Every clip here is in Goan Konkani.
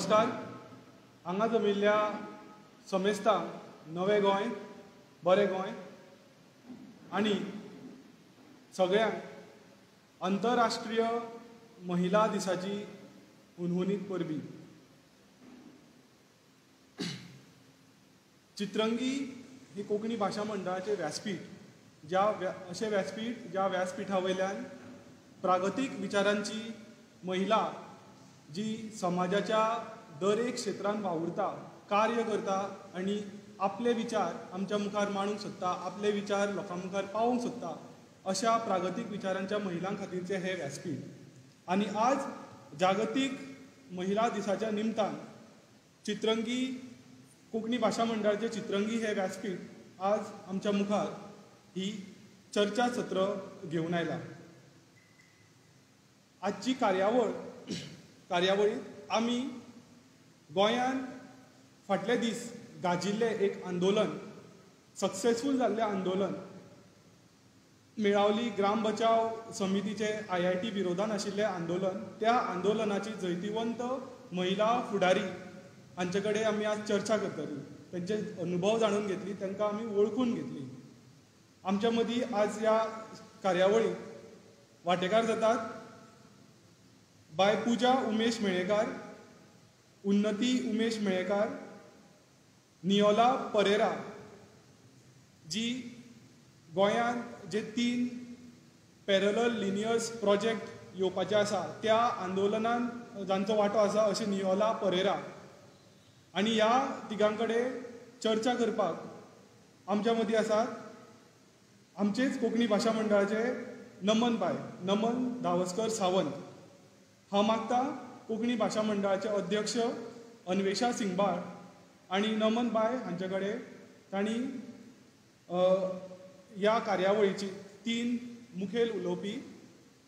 नमस्कार. हांगा जमिल्ल्या समेस्तांक नवें गोंय, बरें गोंय आनी सगळ्यांक आंतरराष्ट्रीय महिला दिसाची हुनहुनीत परबी. चित्रंगी ही कोंकणी भाशा मंडळाचें व्यासपीठ, ज्या अशें व्यासपीठ ज्या व्यासपिठा वयल्यान प्रागतीक विचारांची महिला जी समाजाच्या दर एक क्षेत्रांत वावुरता, कार्य करता आनी आपले विचार आमच्या मुखार मांडूंक सोदता, आपले विचार लोकां मुखार पावोवंक सोदता, अशा प्रागतीक विचारांच्या महिलां खातीरचें हें व्यासपीठ. आनी आज जागतीक महिला दिसाच्या निमतान चित्रंगी कोंकणी भाशा मंडळाचें चित्रंगी हें व्यासपीठ आज आमच्या मुखार ही चर्चा सत्र घेवन आयला. आजची कार्यावळींत आमी गोंयांत फाटले दीस गाजिल्लें एक आंदोलन, सक्सेसफूल जाल्लें आंदोलन, मेळावली ग्राम बचाव समितीचे IIT विरोधान आशिल्लें आंदोलन, त्या आंदोलनाची जैतिवंत महिला फुडारी हांचे कडेन आमी आज चर्चा करतली, तांचे अनुभव जाणून घेतली, तांकां आमी वळखून घेतली. आमच्या मदीं आज ह्या कार्यावळीक वांटेकार जातात बाय पुजा उमेश मेळेकार, उन्नती उमेश मेळेकार, नियोला परेरा, जी गोंयांत जे 3 पॅरलल लिनियर्स प्रोजेक्ट येवपाचे आसा त्या आंदोलनान जांचो वांटो आसा अशें नियोला परेरा. आनी ह्या तिगां कडेन चर्चा करपाक आमच्या मदीं आसात आमचेच कोंकणी भाशा मंडळाचे नमन बाय, नमन धावस्कर सावंत. हांव मागता कोंकणी भाशा मंडळाचे अध्यक्ष अन्वेषा सिंगबाळ आनी नमन बाय हांचे कडेन तांणी ह्या कार्यावळीची 3 मुखेल उलोवपी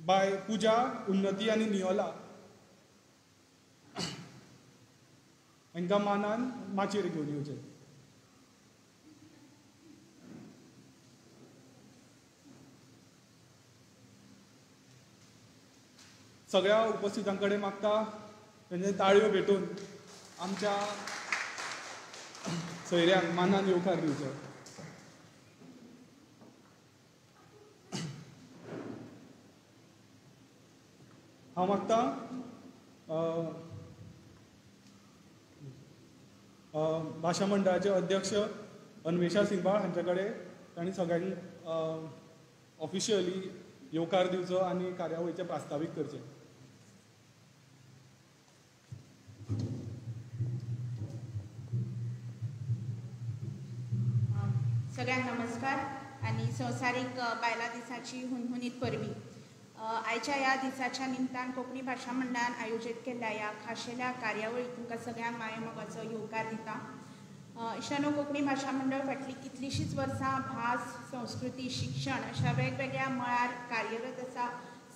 बाय पुजा, उन्नती आनी नियोला हांकां मानान माचयेर घेवन येवचें. सगळ्या उपस्थितां कडेन मागता तांचे ताळयो भेटून आमच्या सोयऱ्यांक मानान येवकार दिवचो. हांव मागता भाशा मंडळाचे अध्यक्ष अन्वेषा सिंगबाळ हांचे कडेन तांणी सगळ्यांक ऑफिशियली येवकार दिवचो आनी कार्यावळीचें प्रास्तावीक करचें. सगळ्यांक नमस्कार आनी संवसारीक बायलां दिसाची हुनहुनीत परबी. आयच्या ह्या दिसाच्या निमतान कोंकणी भाशा मंडळान आयोजीत केल्ल्या ह्या खाशेल्या कार्यावळीक तुमकां सगळ्यांक मायेमोगाचो येवकार दिता. इश्टानो, कोंकणी भाशा मंडळ फाटलीं कितलींशींच वर्सां भास, संस्कृती, शिक्षण अशा वेगवेगळ्या मळार कार्यरत आसा,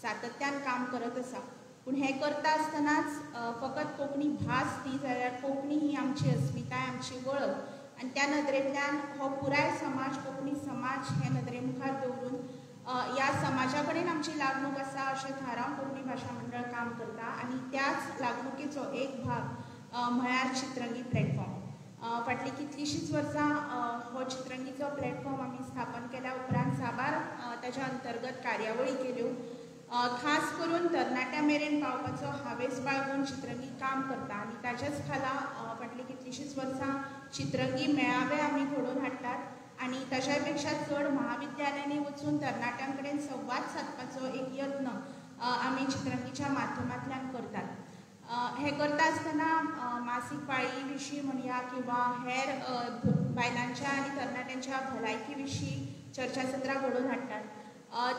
सातत्यान काम करत आसा. पूण हें करता आसतनाच फकत कोंकणी भास न्ही जाल्यार कोंकणी ही आमची अस्मिताय, आमची वळख आनी त्या नदरेंतल्यान हो पुराय समाज, कोंकणी समाज हे नदरे मुखार दवरून ह्या समाजा कडेन आमची लागणूक आसा अशें थारावन कोंकणी भाशा मंडळ काम करता. आनी त्याच लागणुकेचो एक भाग म्हळ्यार चित्रंगी प्लॅटफॉर्म. फाटलीं कितलींशींच वर्सां हो चित्रंगीचो प्लॅटफॉर्म आमी स्थापन केल्या उपरांत साबार ताच्या अंतर्गत कार्यावळी केल्यो. खास करून तरणाट्यां मेरेन पावपाचो हावेस बाळगून चित्रंगी काम करता आनी ताच्याच खाला फाटलीं कितलींशींच वर्सां चित्रंगी मेळावे आमी घडोवन हाडटात आनी ताच्या पेक्षा चड महाविद्यालयांनी वचून तरणाट्यां कडेन संवाद सादपाचो एक यत्न आमी चित्रंगीच्या माध्यमांतल्यान करतात. हें करता आसतना मासीक पाळी विशीं म्हणया किंवा हेर बायलांच्या आनी तरणाट्यांच्या भलायकी विशीं चर्चासत्रां घडोवन हाडटात.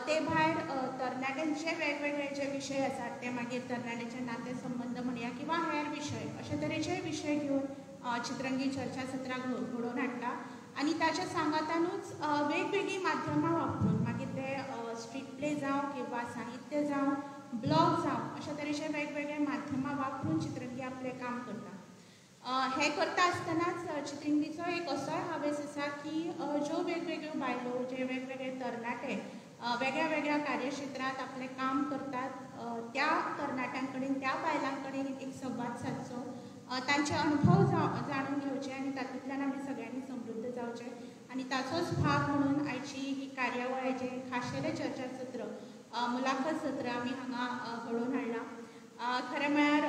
ते भायर तरणाट्यांचे वेगवेगळे जे विशय आसात ते मागीर तरणाट्यांचे नाते संबंद म्हणया किंवा हेर विशय, अशे तरेचे विशय घेवन चित्रंगी चर्चासत्रां घडोवन हाडटा. आनी ताच्या सांगातानूच वेगवेगळीं माध्यमां वापरून मागीर ते स्ट्रीट प्ले जावं किंवा साहित्य जावं, ब्लॉग जावं, अशा तरेचे वेगवेगळे माध्यमां वापरून चित्रंगी आपलें काम करता. हें करता आसतनाच चित्रंगीचो एक असोय हावेस आसा की ज्यो वेगवेगळ्यो बायलो, जे वेगवेगळे तरणाटे वेगळ्या वेगळ्या कार्यक्षेत्रांत आपलें काम करतात त्या तरणाट्यां कडेन, त्या बायलां कडेन एक संवाद सादचो तांचे अणभव जाणून घेवचे आनी तातूंतल्यान आमी सगळ्यांनी समृद्ध जावचें. आनी ताचोच भाग म्हणून आयची ही कार्यावळ, आयचें खाशेलें चर्चासत्र, मुलाखत सत्र आमी हांगा घडोवन हाडलां. खरें म्हळ्यार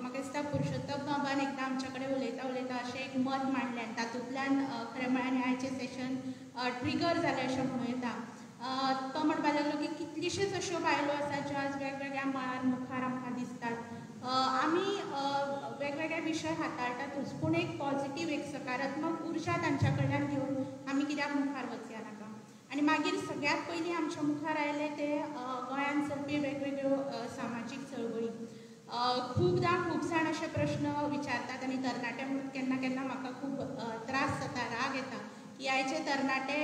म्हाका दिसता पुरुषोत्तम बाबान एकदां आमच्या कडेन उलयता उलयता अशें एक मत मांडलें आनी तातूंतल्यान खरें म्हळ्यार हें आयचें सेशन ट्रिगर जालें अशें म्हणूं येता. तो म्हणपाक लागलो की कितलीश्योच अश्यो बायलो आसात ज्यो आज वेगवेगळ्या मळार मुखार आमकां दिसतात. आमी वेगवेगळे विशय हाताळटातूच, पूण एक पॉझिटीव, एक सकारात्मक उर्जा तांच्या कडल्यान घेवन आमी कित्याक मुखार वचया नाका. आनी मागीर सगळ्यांत पयलीं आमच्या मुखार आयले ते गोंयांत चलपी वेगवेगळ्यो सामाजीक चळवळी. खूबदां खूब जाण अशे प्रश्न विचारतात आनी तरणाटे म्हणून केन्ना केन्ना म्हाका खूब त्रास जाता, राग येता की आयचे तरणाटे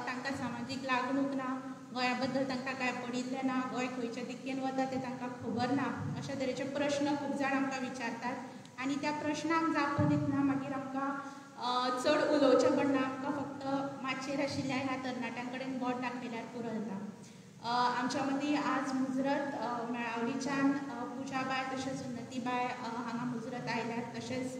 तांकां सामाजीक लागणूक ना, गोंया बद्दल तांकां कांय पडिल्लें ना, गोंय खंयच्या दिकेन वता तें तांकां खबर ना, अशा तरेचे प्रश्न खूब जाण आमकां विचारतात. आनी त्या प्रश्नांक जापो दितना मागीर आमकां चड उलोवचें पडना, आमकां फक्त माचयेर आशिल्ल्या ह्या तरणाट्यां कडेन बोट दाखयल्यार पुरो जाता. आमच्या मदीं आज मुजरत मेळावलीच्यान पुजाबाय तशेंच उन्नतीबाय हांगा मुजरत आयल्यात, तशेंच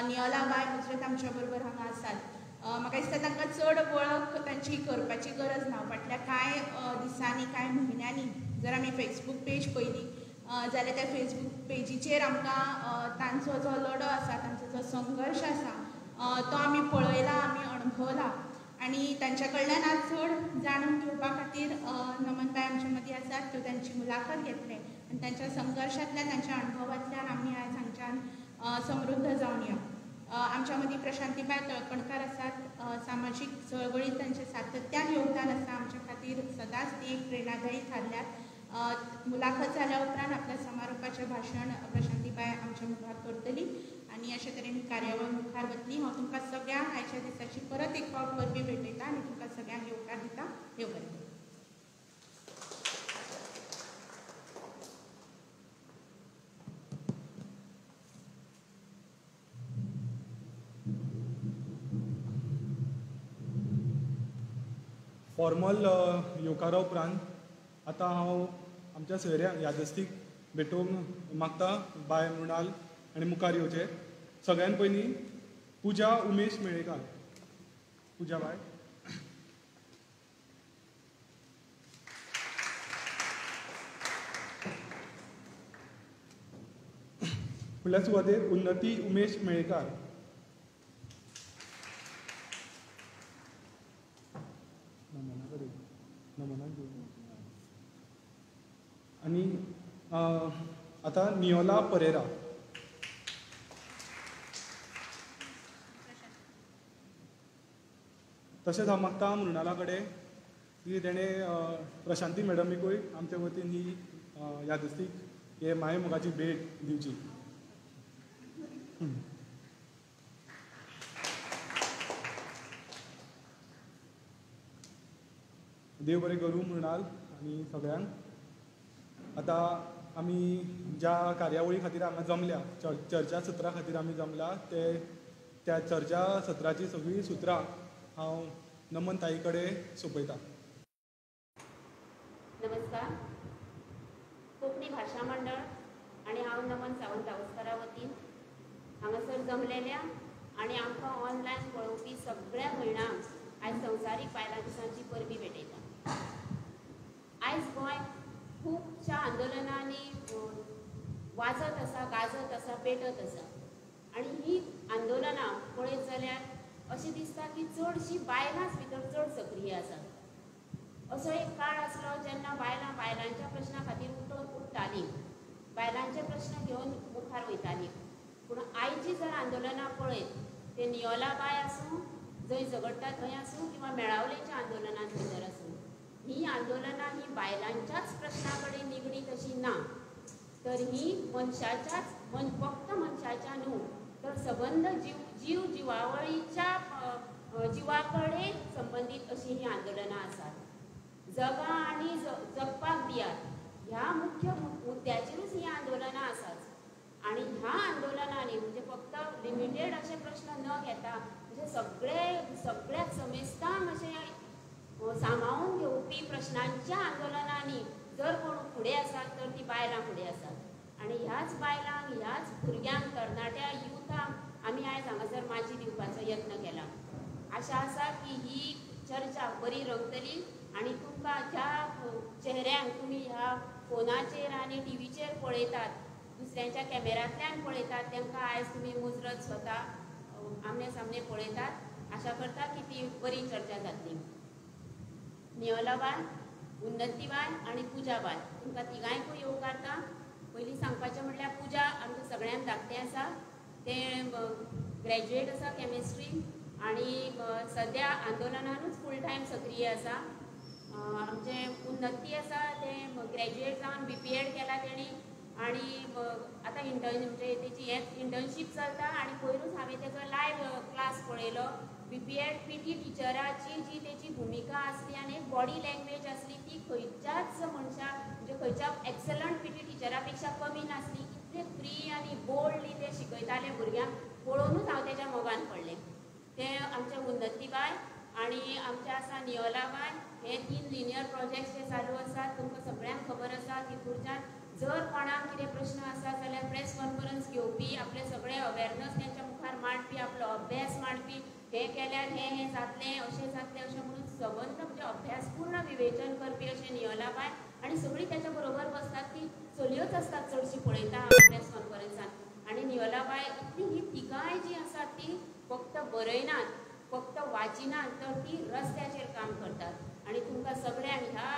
नियोलाबाय मुजरत आमच्या बरोबर हांगा आसात. म्हाका दिसता तांकां चड वळख तांची करपाची गरज ना. फाटल्या कांय दिसांनी, कांय म्हयन्यांनी जर आमी फेसबूक पेज पळयली जाल्यार त्या फेसबूक पेजीचेर आमकां तांचो जो लढो आसा, तांचो जो संघर्श आसा तो आमी पळयला, आमी अणभवला. आनी तांच्या कडल्यान आज चड जाणून घेवपा खातीर नमनबाय आमच्या मदीं आसात, त्यो तांची मुलाखत घेतले आनी तांच्या संघर्शांतल्यान, तांच्या अणभवांतल्यान आमी आयज हांगच्यान समृद्ध जावन या. आमच्या मदीं प्रशांतीबाय तळपणकार आसात. सामाजीक चळवळींत तांचें सातत्यान योगदान आसा, आमच्या खातीर सदांच ती एक प्रेरणादायी थारल्यात. मुलाखत जाल्या उपरांत आपल्या समारोपाचें भाशण प्रशांतीबाय आमच्या मुखार करतली आनी अशे तरेन ही कार्यावळ मुखार वतली. हांव तुमकां सगळ्यांक आयच्या दिसाची परत एक फावट परबीं भेटयता आनी तुमकां सगळ्यांक येवकार दिता. देव बरें करूं. फॉर्मल येवकारा उपरांत आतां हांव आमच्या सोयऱ्यांक यादस्तीक भेटोवंक मागता बाय मृणाल आनी मुखार येवचे. सगळ्यान पयलीं पुजा उमेश मेळेकार. पुजा बाय. फुडल्या सुवातेर उन्नती उमेश मेळेकार. आनी आतां नियोला परेरा. तशेंच हांव मागता मृणाला कडेन की तेणें प्रशांती मॅडमीकूय आमच्या वतीन ही यादस्तीक हे मायेमोगाची भेट दिवची. देव बरें करूं मृणाल आनी सगळ्यांक. आतां आमी ज्या कार्यावळी खातीर हांगा जमल्या, चर्चा सत्रा खातीर आमी जमल्या, ते त्या चर्चा सत्राची सगळीं सुत्रां हांव नमन ताई कडेन सोंपयता. नमस्कार. कोंकणी भाशा मंडळ आनी हांव नमन सावंत धावस्करा वतीन हांगासर जमलेल्या आनी आमकां ऑनलायन पळोवपी सगळ्या भयणांक आयज संवसारीक बायलां दिसाची परबीं भेटयता. आयज गोंय खुबशा आंदोलनांनी वाजत आसा, गाजत आसा, पेटत आसा आनी ही आंदोलनां पळयत जाल्यार अशें दिसता की चडशीं बायलांच भितर चड सक्रीय आसात. असो एक काळ आसलो जेन्ना बायलां बायलांच्या प्रश्ना खातीर उठतालीं, बायलांचे प्रश्न घेवन मुखार वयतालीं. पूण आयची जर आंदोलनां पळयत ते नियोलाबाय आसूं, जंय झगडटा थंय आसूं किंवा मेळावलेच्या आंदोलनांत भितर आसूं, ही आंदोलनां ही बायलांच्याच प्रश्ना कडेन निगडीत अशी ना, तर ही मनशाच्याच फक्त मनशाच्या न्हू तर सबंद जीव जिवावळीच्या जिवा कडेन संबंदीत अशी ही आंदोलनां आसात. जगा आनी जगपाक दियात ह्या मुख्य मुद्द्याचेरूच ही आंदोलनां आसात. आनी ह्या आंदोलनांनी म्हणजे फक्त लिमिटेड अशे प्रश्न न घेता म्हणजे सगळ्याक समेस्तांक अशें सामावून घेवपी प्रश्नांच्या आंदोलनांनी जर कोण फुडें आसात तर ती बायलां फुडें आसात. आनी ह्याच बायलांक, ह्याच भुरग्यांक, तरणाट्या युथांक आमी आयज हांगासर माची दिवपाचो यत्न केला. आशा आसा की ही चर्चा बरी रंगतली आनी तुमकां ज्या चेहऱ्यांक तुमी ह्या फोनाचेर आनी टीव्हीचेर पळयतात, दुसऱ्यांच्या कॅमेरांतल्यान पळयतात, तांकां आयज तुमी मुजरत स्वता आमने सामने पळयतात. आशा करता की ती बरी चर्चा जातली. नियोलाबाय, उन्नतीबाय आनी पूजाबाय, तुमकां तिगांयकूय येवकारता. पयलीं सांगपाचें म्हटल्यार पूजा आमच्या सगळ्यांक धाकटें आसा, तें ग्रॅज्युएट आसा केमिस्ट्री आनी सद्या आंदोलनानूच फूल टायम सक्रीय आसा. आमचें उन्नती आसा तें ग्रॅज्युएट जावन BPEd केला तेणी आनी आतां इंटर्न म्हणजे तेची हें इंटर्नशीप चलता आनी पयरूच हांवें तेजो लायव्ह क्लास पळयलो. BPEd PT टिचराची जी तेची भुमिका आसली आनी एक बॉडी लँग्वेज आसली ती खंयच्याच मनशाक म्हणजे खंयच्या एक्सलंट PT टिचरा पेक्षा कमी नासली. इतले फ्री आनी बोल्डली ते शिकयताले भुरग्यांक, पळोवनूच हांव तेज्या मोगान पडलें. तें आमचें उन्नतीबाय आनी आमचें आसा नियोलाबाय. हे 3 लिनियर प्रोजेक्ट्स जे चालू आसात तुमकां सगळ्यांक खबर आसा. तितूरच्यान जर कोणाक कितें प्रश्न आसा जाल्यार प्रेस कॉन्फरन्स घेवपी, आपले सगळे अवेरनस तेंच्या मुखार मांडपी, आपलो अभ्यास मांडपी, हें केल्यार हें हें जातलें, अशें जातलें अशें म्हणून सबंद म्हणजे अभ्यासपूर्ण विवेचन करपी अशें नियोलाबाय आनी सगळीं तेच्या बरोबर बसतात ती चलयोच आसतात चडशी पळयता हांव प्रेस कॉन्फरन्सान. आनी नियोलाबाय इतली ही तिगांय जी आसात ती फक्त बरयनात, फक्त वाचिनात, तर ती रस्त्याचेर काम करतात. आनी तुमकां सगळ्यांक ह्या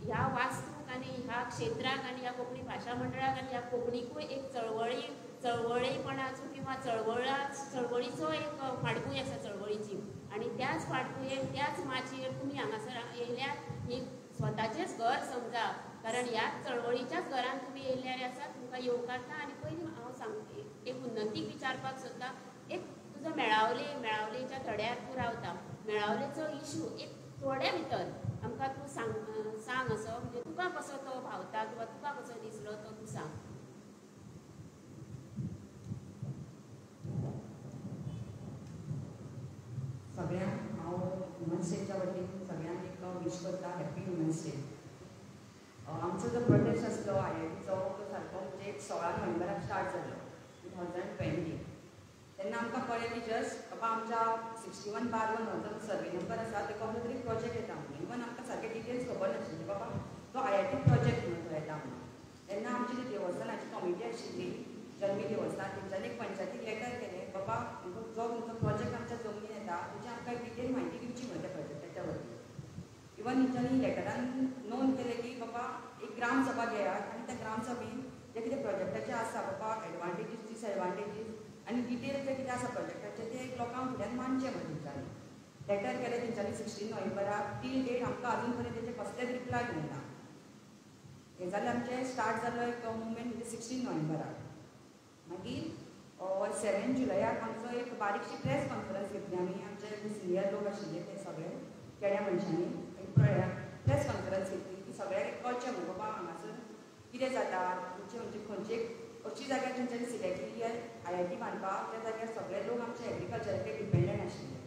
ह्या वास्तूक आनी ह्या क्षेत्राक आनी ह्या कोंकणी भाशा मंडळाक आनी ह्या कोंकणीकूय एक चळवळीपणाचो किंवा चळवळीचो एक फाटभूंय आसा चळवळीची. आनी त्याच फाटभुंयेर, त्याच माचयेर तुमी हांगासर येयल्यार ही स्वताचेंच घर समजा, कारण ह्याच चळवळीच्याच घरान तुमी येयल्यार आसा. तुमकां येवकारता. आनी पयलीं हांव सांगता, एक उन्नतीक विचारपाक सोदता, एक तुजो मेळावलेच्या धड्यार तूं रावता, मेळावलेचो इशू एक थोड्या भितर आमकां तूं सांग असो, म्हणजे तुका कसो तो भावता किंवा तुका कसो दिसलो तो तूं सांग. सगळ्यांक हांव वुमन्स डेच्या वतीन सगळ्यांक एक विश करता, हॅपी वुमन्स डे. आमचो जो प्रोटेस्ट आसलो IITचो तो सारको म्हणजे 16 नोव्हेंबराक स्टार्ट जालो 2020. तेन्ना आमकां कळ्ळें की जस्ट बाबा आमच्या 61/1 हो जो सर्वे नंबर आसा ते कसलो तरी प्रोजेक्ट येता म्हणून. इवन आमकां सारके डिटेल्स खबर नाशिल्ली बाबा तो IIT project म्हणून तो येता म्हणून. तेन्ना आमची जी देवस्थानाची कॉमिटी आशिल्ली जल्मी देवस्थान, तेंच्यांनी एक पंचायतीक लेटर केलें बाबा जो तुमचो प्रोजेक्ट आमच्या जमनीन येता तेची आमकां डिटेल म्हायती दिवची म्हणून त्या प्रोजेक्टाच्या वतीन. इवन तेंच्यांनी लेटरान नोंद केलें की बाबा एक ग्रामसभा घेयात आनी त्या ग्रामसभेन जे कितें प्रोजेक्टाचें आसा बाबा एडवांटेजीस, डिसएडवांटेजीस आनी डिटेल जे कितें आसा प्रोजेक्टाचें तें लोकांक फुड्यान मांडचें म्हणून तेंच्यांनी लेटर केलें. तेंच्यांनी 16 नोव्हेंबराक टील डेट आमकां अजून पर्यंत तेजें कसलेंच रिप्लाय येवंक ना. हें जालें आमचें स्टार्ट जालो एक मुवमेंट म्हणजे 16 नोव्हेंबराक. मागीर 7 जुलयाक आमचो एक बारीकशी प्रेस कॉन्फरन्स घेतली आमी, आमचे सिनियर लोक आशिल्ले ते सगळे केड्या मनशांनी एक प्रेस कॉन्फरन्स घेतली की सगळ्यांक कळचें म्हणून बाबा हांगासर कितें जाता, तुमचे म्हणजे खंयचे अशी जाग्यार तेंच्यांनी सिलेक्ट केली IIT बांदपाक, त्या जाग्यार सगळे लोक आमचे एग्रीकल्चराचेर डिपेंडंट आशिल्ले.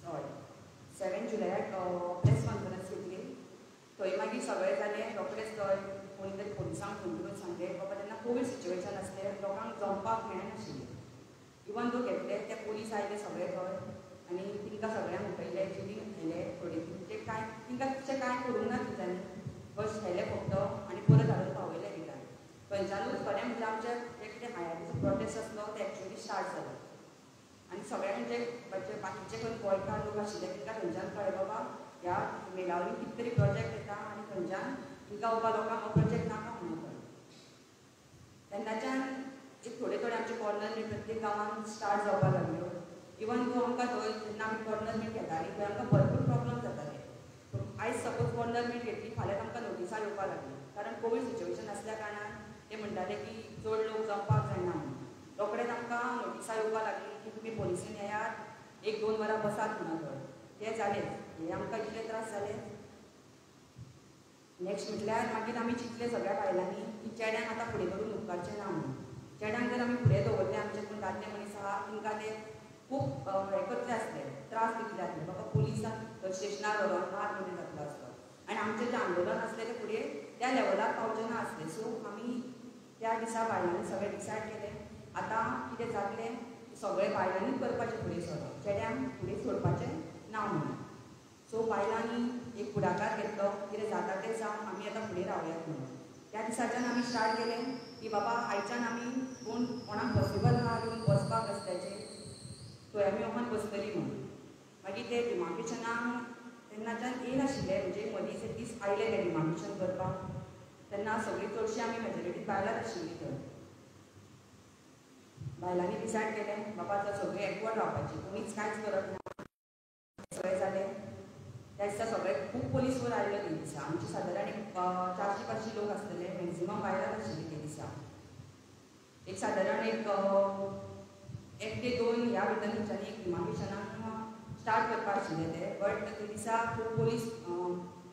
हय, 7 जुलयाक प्रेस कॉन्फरन्स घेतली. थंय मागीर सगळें जालें, रोखडेंच थंय कोणी तरी पोलिसांक फोन करून सांगलें बाबा तेन्ना कोवीड सिच्युएशन आसलें, लोकांक जमपाक मेळनाशिल्लें. इवन दो घेतले ते पोलीस आयले सगळे थंय आनी तिंकां सगळ्यांक उठयले, जेलीन व्हेले थोडे, म्हणजे कांय तिंकां तशें कांय करूंक ना तेंच्यांनी, बस व्हेले फक्त आनी परत हाडून पावयले तिका. थंयच्यानूच खरें म्हणजे आमचें जें कितें IITचो प्रोटेस्ट आसलो ते एक्चुअली स्टार्ट जालो. आनी सगळे म्हणजे बाकीचे खंय गोंयकार लोक आशिल्ले तांकां थंयच्यान कळ्ळें बाबा ह्या मेलावली कितें तरी प्रोजेक्ट येता आनी थंयच्यान तिंकां बाबा लोकांक हो प्रोजेक्ट नाका म्हणून कळ्ळें. तेन्नाच्यान एक थोडे थोडे आमचे कॉर्नर मीट प्रत्येक गांवांत स्टार्ट जावपाक लागल्यो. इवन दो आमकां थंय जेन्ना आमी कॉर्नर मीट घेतालीं थंय आमकां भरपूर प्रॉब्लम जाताले. आयज सपोज कॉर्नर मीट घेतली, फाल्यांच आमकां नोटिसां येवपाक लागलीं, कारण कोवीड सिच्युएशन आसल्या कारणान ते म्हणटाले की चड लोक जमपाक जायना म्हणून. रोखडेच आमकां नोटिसां येवपाक लागलीं की तुमी पोलिसीन येयात, 1-2 वरां बसात म्हणून थंय. तें जालें, हे आमकां इतले त्रास जाले. नेक्स्ट म्हटल्यार मागीर आमी चिंतलें सगळ्या बायलांनी की चेड्यांक आतां फुडें करून उपकारचें ना म्हणून. चेड्यांक जर आमी फुडें दवरलें, आमचे कोण दादले मनीस आहा तिंकां ते खूब हें करतले आसले, त्रास दितले आसले, बाबा पोलिसांक स्टेशनार व्हरोन मार कितें जातलो आसलो. आनी आमचें जें आंदोलन आसलें तें फुडें त्या लेवलार पावचें ना आसलें. सो आमी त्या दिसा बायलांनी सगळें डिसायड केलें आतां कितें जातलें सगळें बायलांनीच करपाचें फुडें सरप, चेड्यांक फुडें सोडपाचें ना म्हणून. सो बायलांनी एक फुडाकार घेतलो, कितें जाता तें जावं, आमी आतां फुडें रावयात म्हणून. त्या दिसाच्यान आमी स्टार्ट केलें की बाबा आयच्यान आमी कोण कोणाक पॉसिबल ना येवन बसपाक रस्त्याचेर थंय आमी वचून बसतली म्हणून. मागीर ते डिमार्केशनाक तेन्नाच्यान येयनाशिल्ले, म्हणजे मदीं जे दीस आयले ते डिमार्केशन करपाक तेन्ना सगळीं चडशीं आमी मेजॉरिटी बायलांच आशिल्ली. थंय बायलांनी डिसायड केलें बाबा आतां सगळीं एकवट रावपाची, कोणीच कांयच करप ना. सगळें जालें त्या दिसा सगळे खूब पोलीस वर आयले ते दिसा. आमचे सादारण एक 400-500 लोक आसतले, मॅक्झिमम बायलांच आशिल्ली ते दिसा. एक सादारण एक 1 ते 2 ह्या भितर तेंच्यांनी एक डिमार्केशनाक स्टार्ट करपाक आशिल्लें तें, बट ते दिसा खूब पोलीस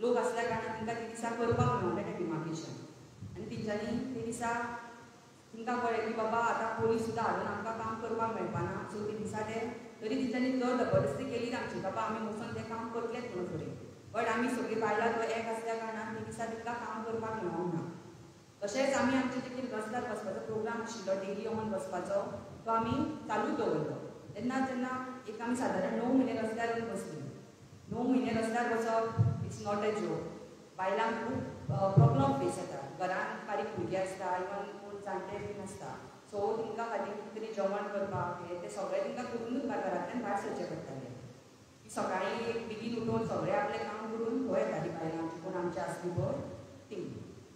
लोक आसल्या कारणान तांकां ते दिसा करपाक मेळना तें डिमार्केशन. आनी तेंच्यांनी ते दिसा तांकां कळ्ळें की बाबा आतां पोलीस सुद्दां हाडून आमकां काम करपाक मेळपाना. सो ते दिसा ते तरी तेंच्यांनी चड जबरदस्ती केली आमची, बाबा आमी वचून तें काम करतलेच म्हणून फुडें. बट आमी सगळीं बायलां थंय एक आसल्या कारणान ते दिसा तांकां काम करपाक मेळोंक ना. तशेंच आमी आमचे जे कितें रस्त्यार बसपाचो प्रोग्राम आशिल्लो डेली येवन बसपाचो तो आमी चालूच दवरलो. तेन्ना जेन्ना एक आमी सादारण 9 म्हयने रस्त्यार येवन बसली. 9 म्हयने रस्त्यार बसप it's not a joke. बायलांक खूब प्रोब्लम फेस जाता, घरांत बारीक भुरगीं आसता, इवन कोण जाणटे बीन आसता. सो तांकां खातीर कितें तरी जेवण करपाक हें तें सगळें तांकां करूनच घरांतल्यान भायर सरचें पडटालें. सकाळीं एक बेगीन उठून सगळें आपलें काम करून थंय येतालीं बायलां आमची, कोण आमची आसली पळय ती.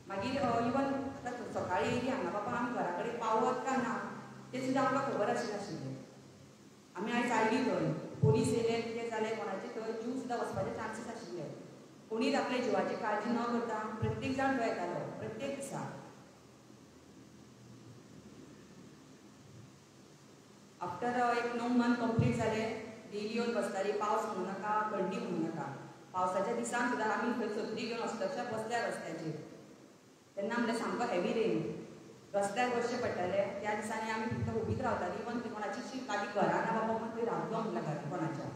मागीर इवन आतां सकाळीं येयली हांगा बाबा आमी घरा कडेन पावत काय ना तें सुद्दां आमकां खबर आशिनाशिल्लें. आमी आयज आयली थंय पोलीस येयले, कितें जालें कोणाचे थंय जीव सुद्दां वचपाचे चान्सीस आशिल्ले. कोणीच आपल्या जिवाची काळजी न करता प्रत्येक जाण थंय येतालो प्रत्येक दिसा. आफ्टर एक 9 मंथ कंप्लीट जाले, डेली येवन बसताली. पावस म्हणू नाका, थंडी म्हणू नाका, पावसाच्या दिसान सुद्दां आमी थंय सत्री घेवन अस्तक्षा बसल्या रस्त्याचेर. तेन्ना म्हणल्यार सामको हेवी रेन, रस्त्यार बसचें पडटालें. त्या दिसांनी आमी फक्त उबीच रावतालीं, इवन कोणाची लागीं घरां ना बाबा म्हण थंय रावतलो म्हणल्यार घरां कोणाच्या.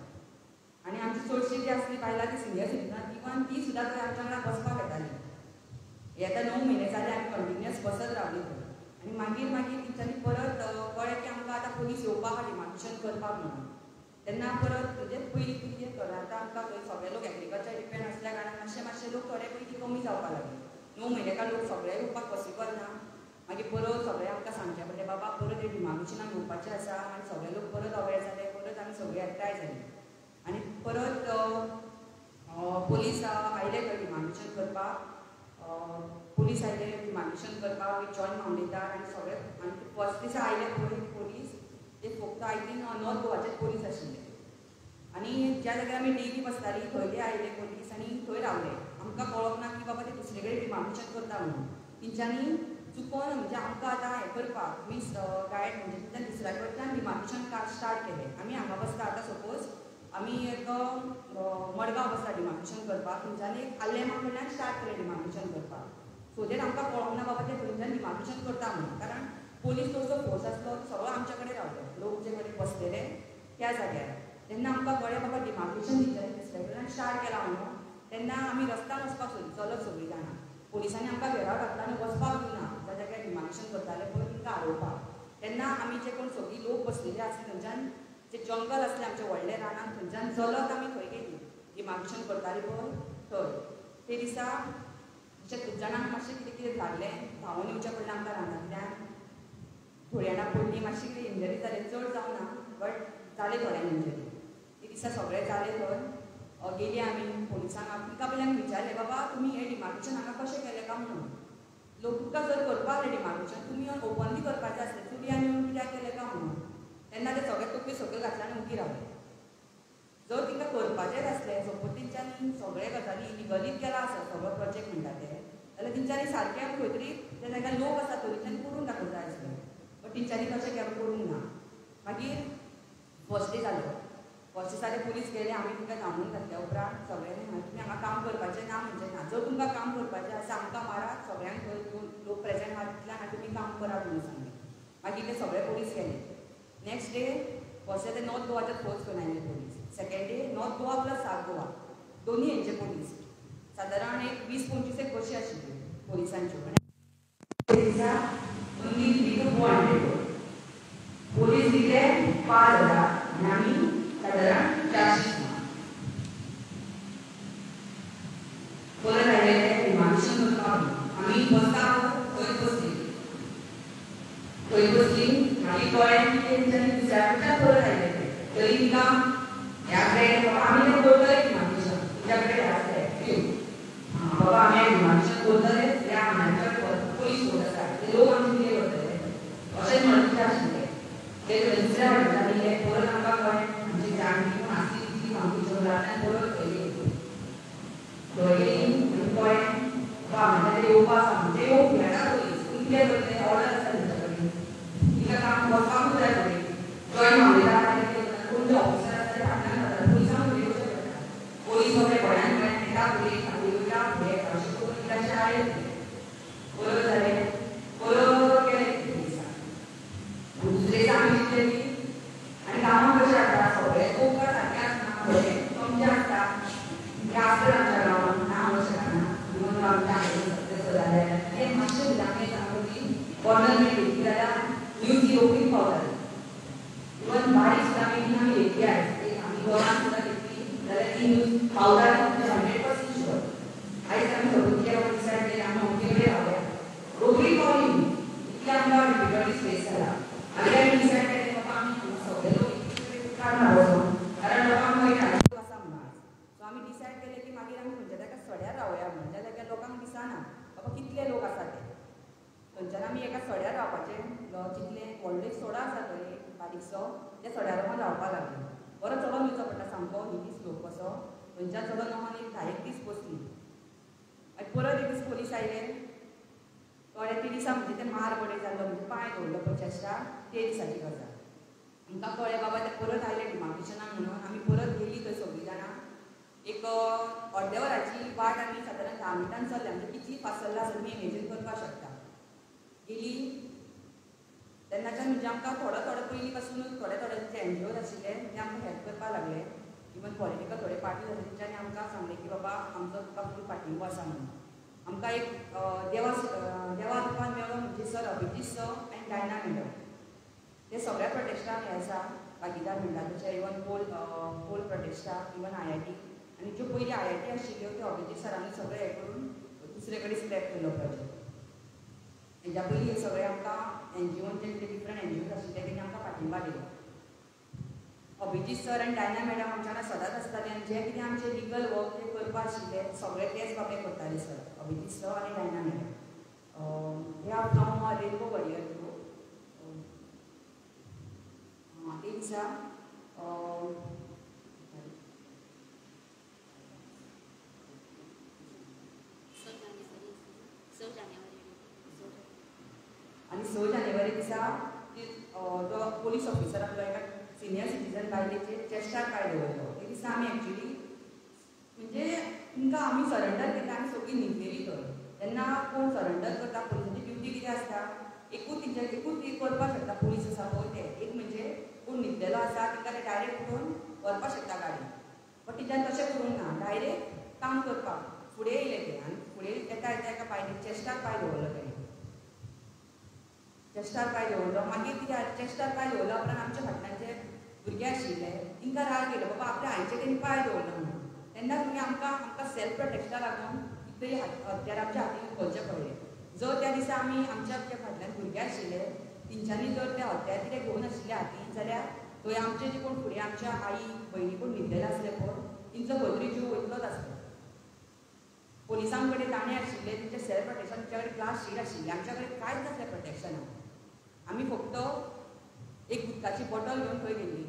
आनी आमची चडशी जी आसली बायलां ती सिनियर सिटीजन, इवन ती सुद्दां थंय आमच्या वांगडा बसपाक येताली. हे आतां 9 म्हयने जाले आमी कंटिन्युअस बसत रावली थंय. आनी मागीर मागीर तेंच्यांनी परत कळ्ळें की आमकां आतां पोलीस येवपाक डिमार्केशन करपाक म्हणून. तेन्ना परत म्हणजे पयलीं कितें आतां आमकां थंय सगळे लोक एग्रीकल्चर डिपेंड आसल्या कारणान मातशे मातशे लोक थोडे पयलीं कमी जावपाक लागले. 9 म्हयने काय लोक सगळे येवपाक पॉसिबल ना. मागीर परत सगळे आमकां सांगचें पडलें बाबा परत हे डिमार्केशनाक येवपाचें आसा. आनी सगळे लोक परत अवेर जाले, परत आमी सगळे एकठांय जाली. आनी परत पोलीस आयले थंय डिमार्केशन करपाक. पोलीस आयले डिमार्केशन करपाक विथ जॉयंट मामलेदार आनी सगळे. आनी फर्स्ट दिसा आयले पळय पोलीस ते फक्त I think north गोवाचेच पोलीस आशिल्ले. आनी ज्या जाग्यार आमी डेली बसताली थंय ते आयले पोलीस आनी थंय रावले. आमकां कळोंक ना की बाबा ते दुसरे कडेन डिमार्केशन करता म्हणून. तेंच्यांनी चुकोन म्हणजे आमकां आतां हें करपाक मीस गायड म्हणजे तेंच्यांनी दुसऱ्या कडच्यान डिमार्केशन स्टार्ट केलें. आमी हांगा बसता आतां सपोज आमी एक मडगांव बसता डिमार्केशन करपाक, थंयच्यान एक आल्लेमा कडल्यान स्टार्ट केलें डिमार्केशन करपाक. सो that आमकां कळोंक ना बाबा ते थंयच्यान डिमार्केशन करता म्हणून, कारण पोलीस चडसो फोर्स आसलो तो सगळो आमच्या कडेन रावलो, लोक जे कडेन बसलेले त्या जाग्यार. तेन्ना आमकां कळ्ळें बाबा डिमार्केशन तेंच्यांनी दुसऱ्या कडल्यान स्टार्ट केलां म्हणून. तेन्ना आमी रस्त्यान वचपाक सोदली चलत सगळीं जाणां. पोलिसांनी आमकां घेराव घातला आनी वचपाक दिवना ज्या जाग्यार डिमार्केशन करताले पळय तांकां आडोवपाक. तेन्ना आमी जे कोण सगळीं लोक बसलेले आसले थंयच्यान जे जंगल आसलें आमचें व्हडलें रानान थंयच्यान चलत आमी थंय गेली डिमार्केशन करताली पळय थंय. ते दिसा अशें खूब जाणांक मातशें कितें कितें लागलें, धांवून येवचें पडलें आमकां रानांतल्यान. थोड्या जाणां पडलीं, मातशी कितें इंजरी जाली, चड जावना बट जालें थोड्यांक इंजरी. ते दिसा सगळें जालें थंय गेली आमी पोलिसांक. तांकां पयलीं आमी विचारलें बाबा तुमी हें डिमार्केशन हांगा कशें केलें काय म्हणून. लोक तुमकां जर करपाक जाय डिमार्केशन तुमी येवन ओपनली करपाचें आसलें, चुडयान येवन कित्याक केलें काय म्हणून. तेन्ना ते सगळे तकली सकयल घातले आनी उगी रावले. जर तांकां करपाचेंच आसलें सपोज तेंच्यांनी सगळे गजाली इलिगलीच केला आसा सगळो प्रोजेक्ट म्हणटा ते, जाल्यार तेंच्यांनी सारकें खंय तरी त्या जाग्यार लोक आसा थंय तेंच्यांनी करून दाखोवंक जाय आसलें, बट तेंच्यांनी तशें केलें करूंक ना. मागीर फर्स्ट डे जालो, फर्स्ट दिसा ते पोलीस गेले, आमी तांकां धांवून घातल्या उपरांत सगळ्यांनी तुमी हांगा काम करपाचें ना म्हणजे ना, जर तुमकां काम करपाचें आसा आमकां मारात, सगळ्यांक थंय लोक प्रेजेंट आहा तितल्यान आनी तुमी काम करात म्हणून सांगलें. मागीर ते सगळे पोलीस गेले. नेक्स्ट डे फर्स्ट डे ते नॉर्थ गोवाचे फोर्स करून आयले police, second day North Goa plus South Goa दोन्ही हेंचे पोलीस. सादारण एक 20-25 एक बशी आशिल्ल्यो पोलिसांच्यो. दिसा ओन्ली 3 to 400 police दिले 5000 आनी आमी सादारण 400. परत आयले ते डिमार्केशन करपाक आमी बसता थंय बसली थंय बसली. मागीर कळ्ळें की तेंच्यांनी दुसऱ्या कडच्यान परत आयले ते तरी तिका ह्या कडेन बाबा आमी तें करतले डिमार्केशन तुमच्या कडेन आसले बाबा आमी डिमार्केशन करतले जाल्यार आमच्या कडेन पोलीस फोर्स आसा ते लोक आमचे कितें करतले अशेंच म्हणून कितें आशिल्लें ते दुसऱ्या वाटेच्यान येयले. परत आमकां कळ्ळें आमची जाणटी कोण आसली तितली आमची जंगलांतल्यान परत थंय गेली थंय गेली आनी कळ्ळें बाबा आमच्या येवपा आसा म्हणजे येवंक मेळटा पोलीस पूण कितें करतले ऑर्डर आसा तेंच्या कडेन तिका काम वचपाकूच जाय फुडें जॉयन मामलेदार कोण जे ऑफिसर आसा ते फाटल्यान वतात पोलिसांक फुडें येवचें पडटा. पोलीस सगळे गोंयान गोंयान येता फुडें फुडें वयता फुडें अशें करून कितल्याशे आडे परत जालें परत गेले दिसा. दुसरे दिसा आमी चिंतलें की आनी गांवांत कशें जाता सगळे लोक सारके आसना थोडे कमचे आसता ते आसतात आमच्या गांवांत ना म्हणूंक शकना. इवन आमच्या हांगा सक्सेस जाल्यार ते मातशें सुद्दां आमी सांगता की कॉर्नर घेतली जाल्यार न्यूज ही रोखडीच पावताली. इवन बारीक सुद्दां मिटींग आमी घेतली आयज आमी गोंयांत सुद्दां घेतली जाल्यार ती न्यूज पावता 100% शुअर. आयज आमी सगळीं कितें डिसायड केलें आमी अमके कडेन रावया रोखडी पावली इतलें आमकां डिफिकल्टीज फेस जाला. मागीर आमी डिसायड केलें बाबा आमी सगळे लोक काडना वचोन कारण लोकांक कळटा आसा म्हणून आयज. सो आमी डिसायड केलें की मागीर आमी खंयच्या ताका सड्यार रावया म्हणून ज्या जाग्यार लोकांक दिसना बाबा कितले लोक आसा ते. थंयच्यान आमी एका सड्यार रावपाचें चिंतलें. व्हडलो एक सडो आसा थंय बारीकसो त्या सड्यार वचून रावपाक लागलें. बरो चडोन वयचो पडटा सामको हिली स्लोप कसो थंयच्यान चडोन वचून एक 10 दीस बसली. मागीर परत एक दीस पोलीस आयले कळ्ळें ते दिसा म्हणजे ते मार बडय जाल्लो म्हणजे पांय दवरलो पळय चेस्टार ते दिसाची गजाल. आमकां कळ्ळें बाबा ते परत आयले डिमार्केशनाक म्हणून आमी परत गेली थंय सगळीं जाणां. एक अर्द्या वराची वाट आमी सादारण 10 मिनटान चल्ले म्हणजे कितली फास्ट चल्ला आसत तुमी इमेजीन करपाक शकता. गेली तेन्नाच्यान म्हणजे आमकां थोडो थोडो पयलीं पासून थोडे थोडे जे एनजीओज आशिल्ले ते आमकां हेल्प करपाक लागले. इवन पॉलिटिकल थोडे पार्टीज आसले तेंच्यांनी आमकां सांगलें की बाबा आमचो तुका फूल पाठिंबो आसा म्हणून. आमकां एक देवा देवा रुपान मेळ्ळो म्हणजे sir Abhijit sir and Diana madam ते सगळ्या प्रोटेस्टाक हे आसा भागीदार म्हणटा तशें इवन पोल प्रोटेस्टाक इवन IIT आनी ज्यो पयलीं IIT आशिल्ल्यो त्यो अभिजीत सरांनी सगळें हें करून दुसरे कडेन स्प्रेड केल्लो प्रोजेक्ट. हेज्या पयलीं हे सगळे आमकां एनजीओन जे डिफरंट एनजीओज आशिल्ले तेणी आमकां पाठिंबा दिलो. अभिजीत सर आनी डायना मॅडम आमच्या वांगडा सदांच आसताले आनी जे कितें आमचें लिगल वर्क जे करपा आशिल्ले सगळे तेच बाबे करताले सर अभिजीत सर आनी डायना मॅडम. हे are from Rainbow Warrior group. ते दिसा आनी 6 जानेवारी दिसा जो पोलीस ऑफिसर आपलो एका सिनियर सिटीजन बायलेचेर चेस्टार पांय दवरलो ते दिसा आमी एक्चुली म्हणजे तुमकां आमी सरंडर केलें आमी सगळीं न्हिदलेली थंय. तेन्ना कोण सरंडर करता पोलिसांची ड्युटी कितें आसता एकूच तेंच्या एकूच करपाक शकता पोलीस आसा पळय ते एक म्हणजे कोण न्हिदलेलो आसा तांकां ते डायरेक्ट उठोवन व्हरपाक शकता गाडी बट तेंच्यान तशें करूंक ना डायरेक्ट काम करपाक फुडें येयले ते आनी फुडें येता येता एका बायलेक चेस्टार पांय दवरलो तेणें चेस्टार पांय दवरलो. मागीर कितें चेस्टार पांय दवरलो उपरांत आमच्या फाटल्यान जे भुरगे आशिल्ले तांकां राग येयलो बाबा आपल्या आईचेर तेणी पांय दवरलो म्हणून. तेन्ना तुमी आमकां आमकां सेल्फ प्रोटेक्शना लागून कितें हत्यार आमच्या हातीन उखलचें पडलें. जर त्या दिसा आमी आमच्या जे फाटल्यान भुरगे आशिल्ले तेंच्यांनी जर ते हत्यार कितें घेवन आशिल्ले हातीन जाल्यार थंय आमचे जे कोण फुडें आमच्या आई भयणी कोण न्हिदलेले आसले पळय तेंचो खंय तरी जीव वयतलोच आसलो. पोलिसां कडेन दाणे आशिल्ले तेंचे सेल्फ प्रोटेक्शन तेंच्या कडेन ग्लास शीट आशिल्ली आमच्या कडेन कांयच नासलें प्रोटेक्शनाक. आमी फक्त एक उदकाची बॉटल घेवन थंय गेल्ली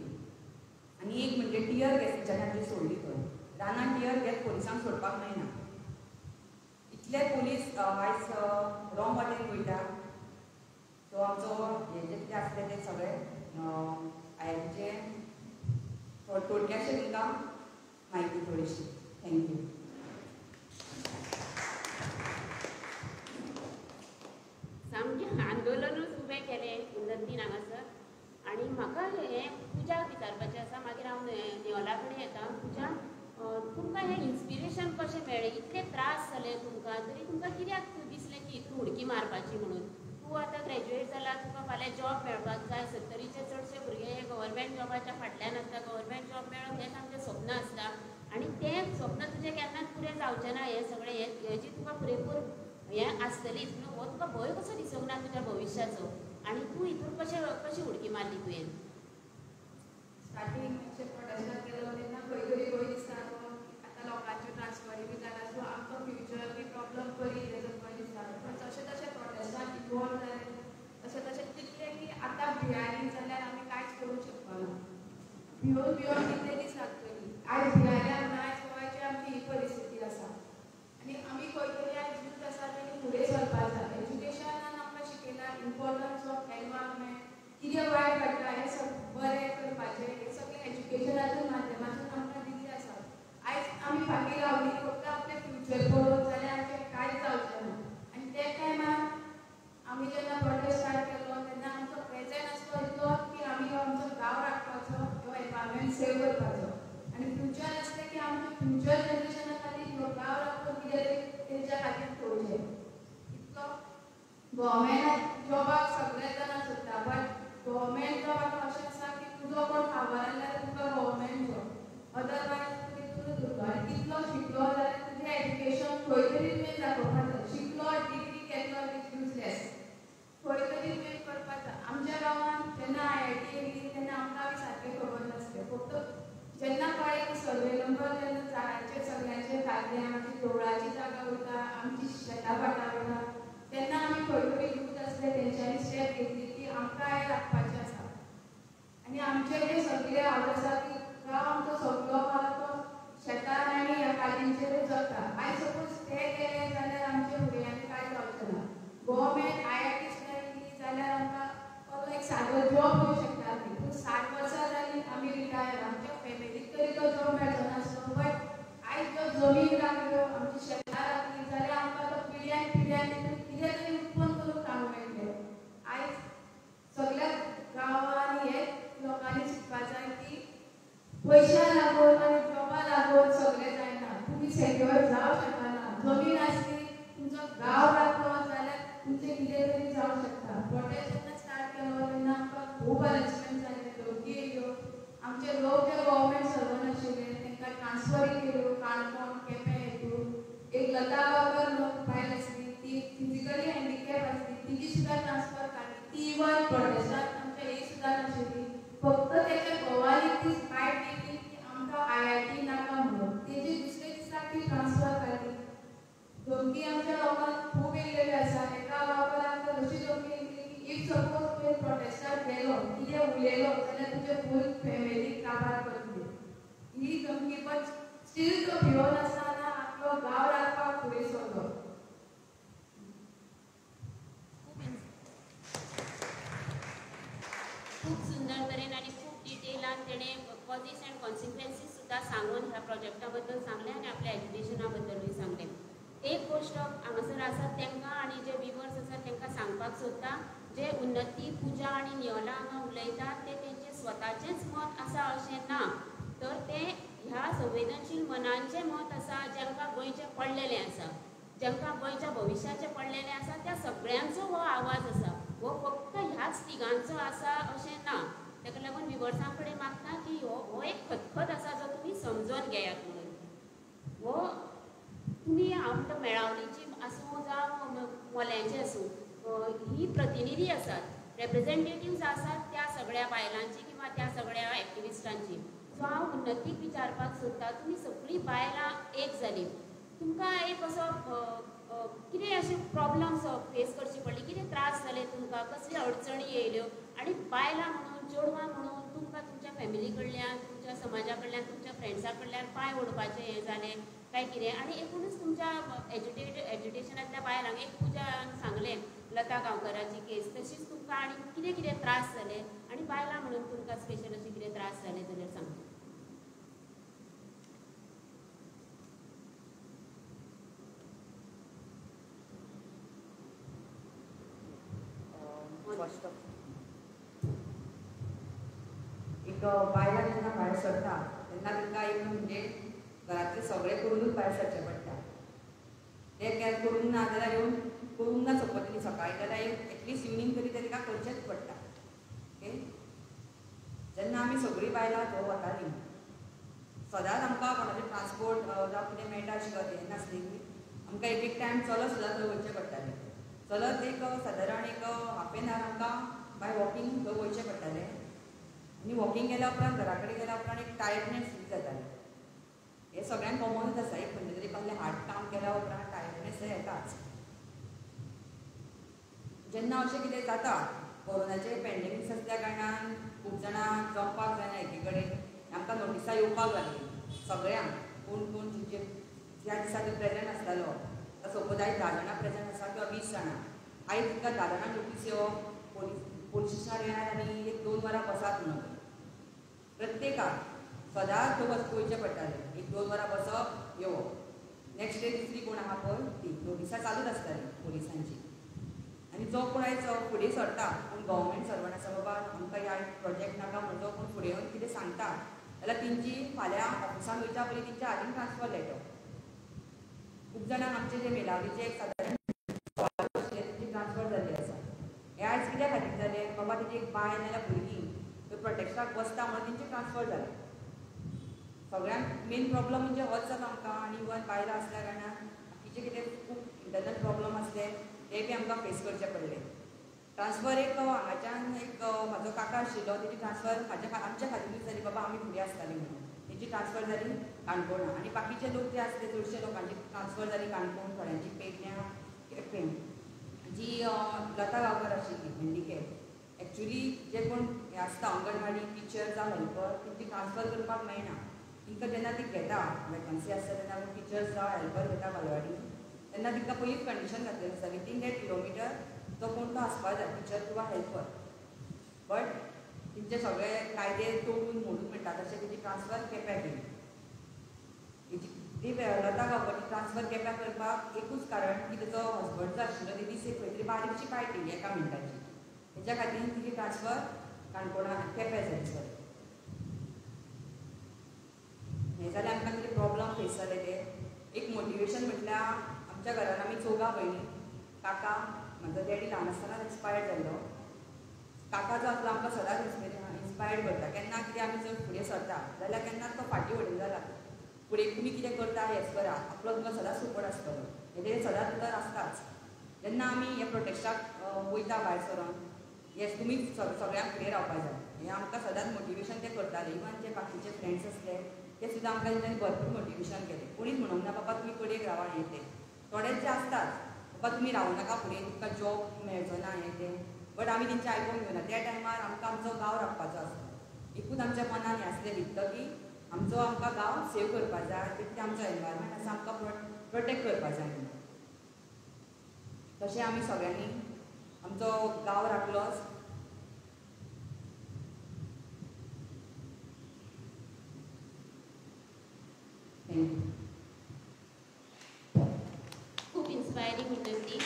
आनी एक म्हणजे टियर गॅस तेंच्यांनी आमची सोडली थंय रानान टियर गॅस पोलिसांक सोडपाक मेळना. इतले पोलीस आयज रॉंग वाटेन वयता. सो आमचो हें जें कितें आसलें तें सगळें आयआयटीचें थोडक्याशें तुमकां म्हायती थोडीशी. Thank you. सामकें आंदोलनूच उबें केलें उन्नतीन हांगासर. आनी म्हाका हें पुजाक विचारपाचें आसा मागीर हांव नियोला कडेन येता. पुजा, तुमकां हें इन्स्पिरेशन कशें मेळ्ळें? इतले त्रास जाले तुमकां तरी तुमकां कित्याक दिसलें की हितून उडकी मारपाची म्हणून? तूं आतां ग्रॅज्युएट जाला, तुका फाल्यां जॉब मेळपाक जाय. सत्तरीचे चडशे भुरगे हे गव्हर्मेंट जॉबाच्या फाटल्यान आसता. गव्हर्मेंट जॉब मेळप हेंच आमचें स्वप्न आसता आनी तें स्वप्न तुजें केन्नाच पुरें जावचें ना. हें सगळें हेजी तुका पुरेपूर हें आसतलीच, पूण हो तुका भंय कसो दिसूंक ना तुज्या भविश्याचो आनी तूं हितून कशें कशी उडकी मारली तुवें? स्टार्टींग मातशें प्रोटेस्टाक गेलो तेन्ना खंय तरी भंय दिसतालो आतां लोकांच्यो ट्रान्सफरी बी जाला, सो आमकां फ्युचर बी प्रॉब्लम करी तेजो भंय दिसतालो. पण जशें तशें प्रोटेस्टान इनवॉल्व जालें तशें तशें चिंतलें की आतां भियाली जाल्यार आमी कांयच करूंक शकपाना, भियोन भियोन कितले दीस लागतली. आयज भियाल्या म्हणून आयज गोंयची आमची ही परिस्थिती आसा आनी आमी खंय तरी आयज यूथ आसा तेणी फुडें सरपाक जाय. एज्युकेशनान आमकां शिकयला इम्पॉर्टन्स ऑफ एनवायरमेंट, कितें वायट घडटा हें सगळें बरें करपाचें, हें सगळें एज्युकेशनाच्या माध्यमांतून आमकां दिल्लें आसा. आयज आमी फाटीं रावली फक्त आपलें फ्युचर पळोवन जाल्यार आमचें कांयच जावचें ना. आनी त्या टायमार आमी जेन्ना प्रोटेस्ट स्टार्ट केलो तेन्ना आमचो प्रेजेंट आसलो इतलो की आमी आमचो गांव राखपाचो, हो एनवायरमेंट सेव करपाचो आनी फ्युचर आसलें की आमच्या फ्युचर जनरेशना खातीर हो गांव राखून कितें तरी तेंच्या खातीर करूचें. इतलो गव्हर्मेंट जॉबाक सगळे जाणां सोदता, बट गव्हर्मेंट जॉब आतां अशें आसा की तुजो कोण फावर आसल्यार तुका गव्हर्मेंट जॉब, अदरवायज तूं तितूनच उरतलो. आनी तितलो शिकलो जाल्यार तुजें एज्युकेशन खंय तरी तुवें दाखोवपाक जाय. शिकलो डिग्री घेतलो is useless, खंय तरी तुवें करपाक जाय. आमच्या गांवांत जेन्ना IIT येयली तेन्ना आमकां बी सारकें खबर नासलें. फक्त जेन्ना कळ्ळें की सर्वे नंबर जेन्ना झाडांचे सगळ्यांचे घातले, आमची देवळाची जागा वयता, आमची शेतां भाटां वयता, तेन्ना आमी खंय तरी यूथ आसले तेंच्यांनी स्टेप घेतली की आमकां हें राखपाचें आसा. आनी आमचे जे सगळे हाल आसा की गांव आमचो सगळो आहा तो शेतान आनी ह्या काजींचेरूच जगता. आयज सपोज ते गेले जाल्यार आमच्या भुरग्यांनी कांय जावचें ना. गव्हर्मेंट IIT सुद्दां येयली जाल्यार आमकां कसलो एक सादो जॉब दिवं शकता आमी, पूण 60 वर्सां जालीं आमी रिटायर, आमच्या फॅमिलीक तरी तो जॉब मेळचो नासलो. बट आयज जो जमीन राखल्यो, आमची शेतां राखली जाल्यार आमकां तो पिळग्यान पिळग्यान तितून कितें तरी उत्पन्न करून खावंक मेळटलें. आयज सगळ्या गांवांनी हे लोकांनी चिंतपाक जाय की पयशा लागून आनी जॉबा लागून सगळें जायना, तुमी सेक्युअर जावं शकना. जमीन आसली, तुमचो गांव राखलो जाल्यार तुमचें कितें तरी जावं शकता. प्रोटेस्ट जेन्ना स्टार्ट केलो तेन्ना आमकां खूब हरेसमेंट जालें, धमकी येयल्यो. आमचे लोक जे गव्हर्मेंट सर्वंट आशिल्ले तांकां ट्रान्सफरी केल्यो काणकोण केपें हितून. एक लता गांवकर म्हणून बायल आसली, ती फिजिकली हँडिकॅप आसली, तिची सुद्दां ट्रान्सफर काडली. ती इवन प्रोटेस्टाक आमच्या ही सुद्दां नाशिल्ली. फक्त तेच्या घोवान ती फायट केली की आमकां IIT नाका म्हणून, तेजी दुसरे दिसा ती ट्रान्सफर काडली. धमकी आमच्या लोकांक खूब येयलेली आसा. एका गांवकाराक तर अशी धमकी येयली की if suppose तुवें प्रोटेस्टाक गेलो, कितें उलयलो जाल्यार तुजे फूल फॅमिलीक काबार करतली, ही धमकी. बट स्टील तो भिवन आसतना आपलो गांव राखपाक फुडें सरलो. खूब सुंदर तरेन आनी खूब डिटेलान तेणें कॉजीस एंड कॉन्सिक्वेन्सीस सुद्दां सांगून ह्या प्रोजेक्टा बद्दल सांगलें आनी आपल्या एज्युकेशना बद्दलूय सांगलें. एक गोश्ट हांगासर आसा तांकां आनी जे विवर्स आसात तांकां सांगपाक सोदता, जे उन्नती, पुजा आनी नियोला हांगा उलयतात ते तेंचें स्वताचेंच मत आसा अशें ना, तर तें ह्या संवेदनशील मनांचें मत आसा, जांकां गोंयचें पडलेलें आसा, जांकां गोंयच्या भविश्याचें पडलेलें आसा, त्या सगळ्यांचो हो आवाज आसा. हो फक्त ह्याच तिगांचो आसा अशें ना. ताका लागून विवर्सां कडेन मागता की हो एक खतखत आसा जो तुमी समजून घेयात म्हणून. हो तुमी हांव म्हणटा मेळावलीची आसूं जावं मोल्यांची आसूं, ही प्रतिनिधी आसात, रेप्रेझेंटेटिव्स आसात त्या सगळ्या बायलांची किंवा त्या सगळ्या एक्टिविस्टांची. सो हांव उन्नतीक विचारपाक सोदता, तुमी सगळीं बायलां एक जालीं, तुमकां एक असो कितें अशें प्रॉब्लम्स फेस करची पडली, कितें त्रास जाले तुमकां, कसली अडचणी येयल्यो आनी बायलां म्हणून, चेडवां म्हणून तुमकां तुमच्या फॅमिली कडल्यान, तुमच्या समाजा कडल्यान, तुमच्या फ्रेंड्सां कडल्यान पांय ओडपाचें हें जालें काय कितें? आनी एकुणूच तुमच्या एज्युकेशनांतल्या बायलांक एक पुजान सांगलें लता गांवकराची केस, तशीच तुमकां आनी कितें कितें त्रास जाले आनी बायलां म्हणून तुमकां स्पेशल अशें कितें त्रास जाले जाल्यार सांगता. फर्स्ट एक बायलां जेन्ना भायर सरता तेन्ना तांकां एक म्हणजे घरांतलें सगळें करूनूच भायर सरचें पडटा. ते कॅर करूंक ना जाल्यार येवन करूंक ना सपोज तेणी सकाळी जाल्यार एक एटलिस्ट इवनींग तरी ताका करचेंच पडटा. ओके, जेन्ना आमी सगळीं बायलां थंय वतालीं सदांच आमकां कोणाचें ट्रान्सपोर्ट जावं कितें मेळटा अशी गरज नासली. आमकां एक एक टायम चलत सुद्दां थंय वयचें पडटालें. चलत एक सादारण एक हाफ एन our आमकां बाय वॉकिंग थंय वयचें पडटालें आनी वॉकिंग गेल्या उपरांत घरा कडेन गेल्या उपरांत एक टायर्डनेस फील जातालें. हें सगळ्यांक कॉमनूच आसा, एक खंयचें तरी कसलें हार्ड काम केल्या उपरांत टायर्डनेस येताच. जेन्ना अशें कितें जाता कोरोनाचे पेंडेमिक्स आसल्या कारणान खूब जाणां जमपाक जायना एके कडेन, आमकां नोटिसां येवपाक लागलीं सगळ्यांक, कोण कोण जे ज्या दिसा तो प्रेजंट आसतालो आतां सपोज आयज 10 जाणां प्रेजंट आसा किंवा 20 जाणां, आयज तिका 10 जाणां नोटीस येवप, पोलीस स्टेशनार येयात आनी 1-2 वरां बसात म्हणून. प्रत्येकाक सदांच थंय वयचें पडटालें, 1-2 वरां बसप येवप, नेक्स्ट डे दुसरी कोण आहा पळय ती नोटिसां चालूच आसताली पोलिसांची. आनी जो कोण आयज फुडें सरता, कोण गव्हर्मेंट सर्वंट आसा बाबा आमकां ह्या प्रोजेक्ट नाका म्हणून जो कोण फुडें येवन कितें सांगता जाल्यार तेंची फाल्यां ऑफिसान वयच्या पयलीं तेंच्या हातीन ट्रान्सफर लेटर. खूब जाणांक आमचे जे मेलावलीचे एक सादारण आशिल्ले तेंची ट्रान्सफर जाल्ली आसा. हें आयज कित्या खातीर जालें, बाबा तेजी एक बायल नाजाल्यार भुरगीं थंय प्रोटेक्टाक बसता म्हणून तेंची ट्रान्सफर जालें. सगळ्यांत मेन प्रॉब्लम म्हणजे होच जाता आमकां. आनी इवन बायलां आसल्या कारणान बाकीचे कितें खूब इंटरनल प्रॉब्लम आसले ते बी आमकां फेस करचे पडले. ट्रान्सफर एक हांगाच्यान एक म्हाजो काका आशिल्लो तेजी ट्रान्सफर म्हाज्या आमच्या खातीरूच जाली, बाबा आमी फुडें आसतालीं म्हणून तेजी ट्रान्सफर जाली काणकोणा. आनी बाकीचे लोक जे आसले चडशे लोकांची ट्रान्सफर जाली काणकोण, थोड्यांची पेडण्यां, केपें. जी लता गांवकर आशिल्ली हँडिकॅप, एक्चुली जे कोण हे आसता अंगणवाडी टिचर जावं हेल्पर तेंची ट्रान्सफर करपाक मेळना. तिंकां जेन्ना ती घेता वेकन्सी आसता तेन्ना टिचर्स जावं हेल्पर घेता बालवाडी, तेन्ना तिका पयलींच कंडिशन घातलेली आसता विथीन that kilometre तो कोण तो आसपाक जाय टिचर किंवा हेल्पर. बट तेंचे सगळे कायदे तोडून मोडून म्हणटा तशें तेजी ट्रान्सफर केप्यां केली. ती लता गांवकरची ट्रान्सफर केप्यां करपाक एकूच कारण की तेजो हजबंड जो आशिल्लो तेजी एक खंय तरी बारीकशी पार्टी एका मिनटाची, तेच्या खातीर तिची ट्रान्सफर काणकोणा केप्यां जाली. सर हें जालें आमकां कितें प्रॉब्लम फेस जाले ते. एक मोटिवेशन म्हटल्यार आमच्या घरान आमी चौगां भयणी, काका म्हाजो डॅडी ल्हान आसतनाच एक्सपायर्ड जाल्लो. काका जो आसलो आमकां सदांच इन्स्पायर्ड करता, केन्ना कितें आमी जर फुडें सरता जाल्यार केन्नाच तो फाटीं वडयना जाला, फुडें तुमी कितें करता हेंच करा, आपलो तुमकां सदांच सपोर्ट आसतलो, हें तेजें सदांच उतर आसताच. जेन्ना आमी ह्या प्रोटेस्टाक वयता भायर सरोन, येस तुमी सगळ्यांक फुडें रावपाक जाय, हें आमकां सदांच मोटिवेशन ते करताले. इवन जे बाकीचे फ्रेंड्स आसले ते सुद्दां आमकां तेंच्यांनी भरपूर मोटिवेशन केलें. कोणीच म्हणूंक ना बाबा तुमी कडेक रावा हें तें, थोडेच जे आसतात बाबा तुमी रावूं नाका फुडें तुमकां जॉब मेळचो ना हें तें, बट आमी तेंचें आयकूंक घेवना. त्या टायमार आमकां आमचो गांव राखपाचो आसता, एकूच आमच्या मनान हें आसलें भितर की आमचो आमकां गांव सेव करपाक जाय, तितलें आमचो एनवायरमेंट आसा आमकां प्रोटेक्ट करपाक जाय म्हणून. तशें आमी सगळ्यांनी आमचो गांव राखलोच. Thank you. खूब इन्स्पायरींग इंटरव्यू.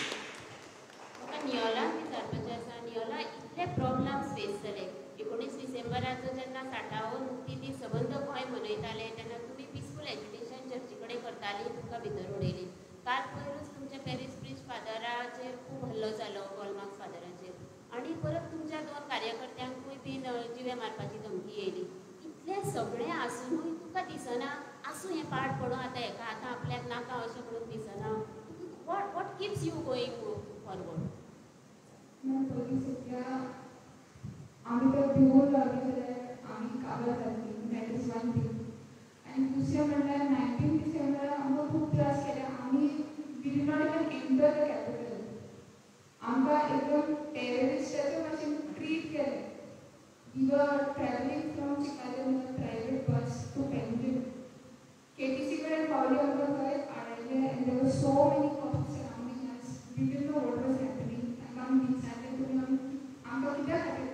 म्हाका नियोलाक विचारपाचें आसा, नियोला इतले प्रॉब्लम्स फेस जाले 19 डिसेंबराचो जेन्ना साठावो मुक्ती दीस सबंद गोंय मनयताले तेन्ना तुमी पिसफूल एज्युकेशन चर्ची कडेन करताली, तुमकां भितर उडयली. काल पयरूच तुमच्या पॅरीस ब्रिज फादराचेर खूब हल्लो जालो, कॉलमार्क्स फादराचेर, आनी परत तुमच्या 2 कार्यकर्त्यांकूय बीन जिवे मारपाची धमकी येयली. इतलें सगळें आसुनूय तुका दिसना आसूं हें पाड पडूं आतां हेका आतां आपल्याक नाका अशें म्हणून दिसना? What keeps you going forward? पयलीं सद्या आमी तर भिवून रावली जाल्यार आमी काबार जातली, that is one thing. आनी दुसरें म्हणल्यार 19 डिसेंबराक आमकां खूब त्रास केले आमी. We did not even enter the capital. आमकां एकदम टेररिस्टाच्या भाशेन ट्रीट केलें. We were travelling from Chicalim in a private bus to Panjim. KTC कडेन पावली आमकां थंय आडायलें and there were so many cops surrounding us. We didn't know what was happening. तांकां आमी विचारलें तुमी आमकां कित्या खातीर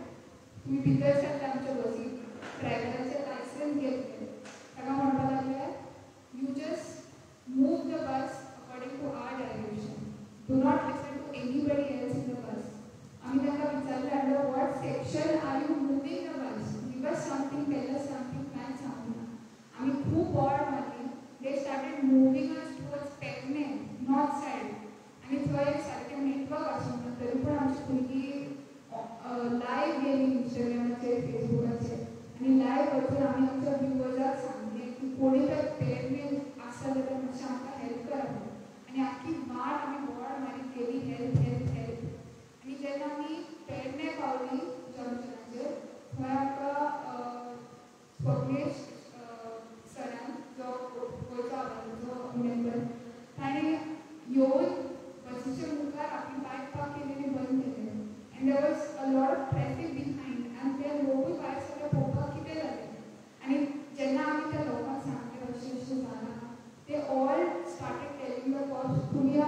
तुमी भितर सरले आमच्या बसीन, ड्रायव्हराचें लायसन्स घेतलें.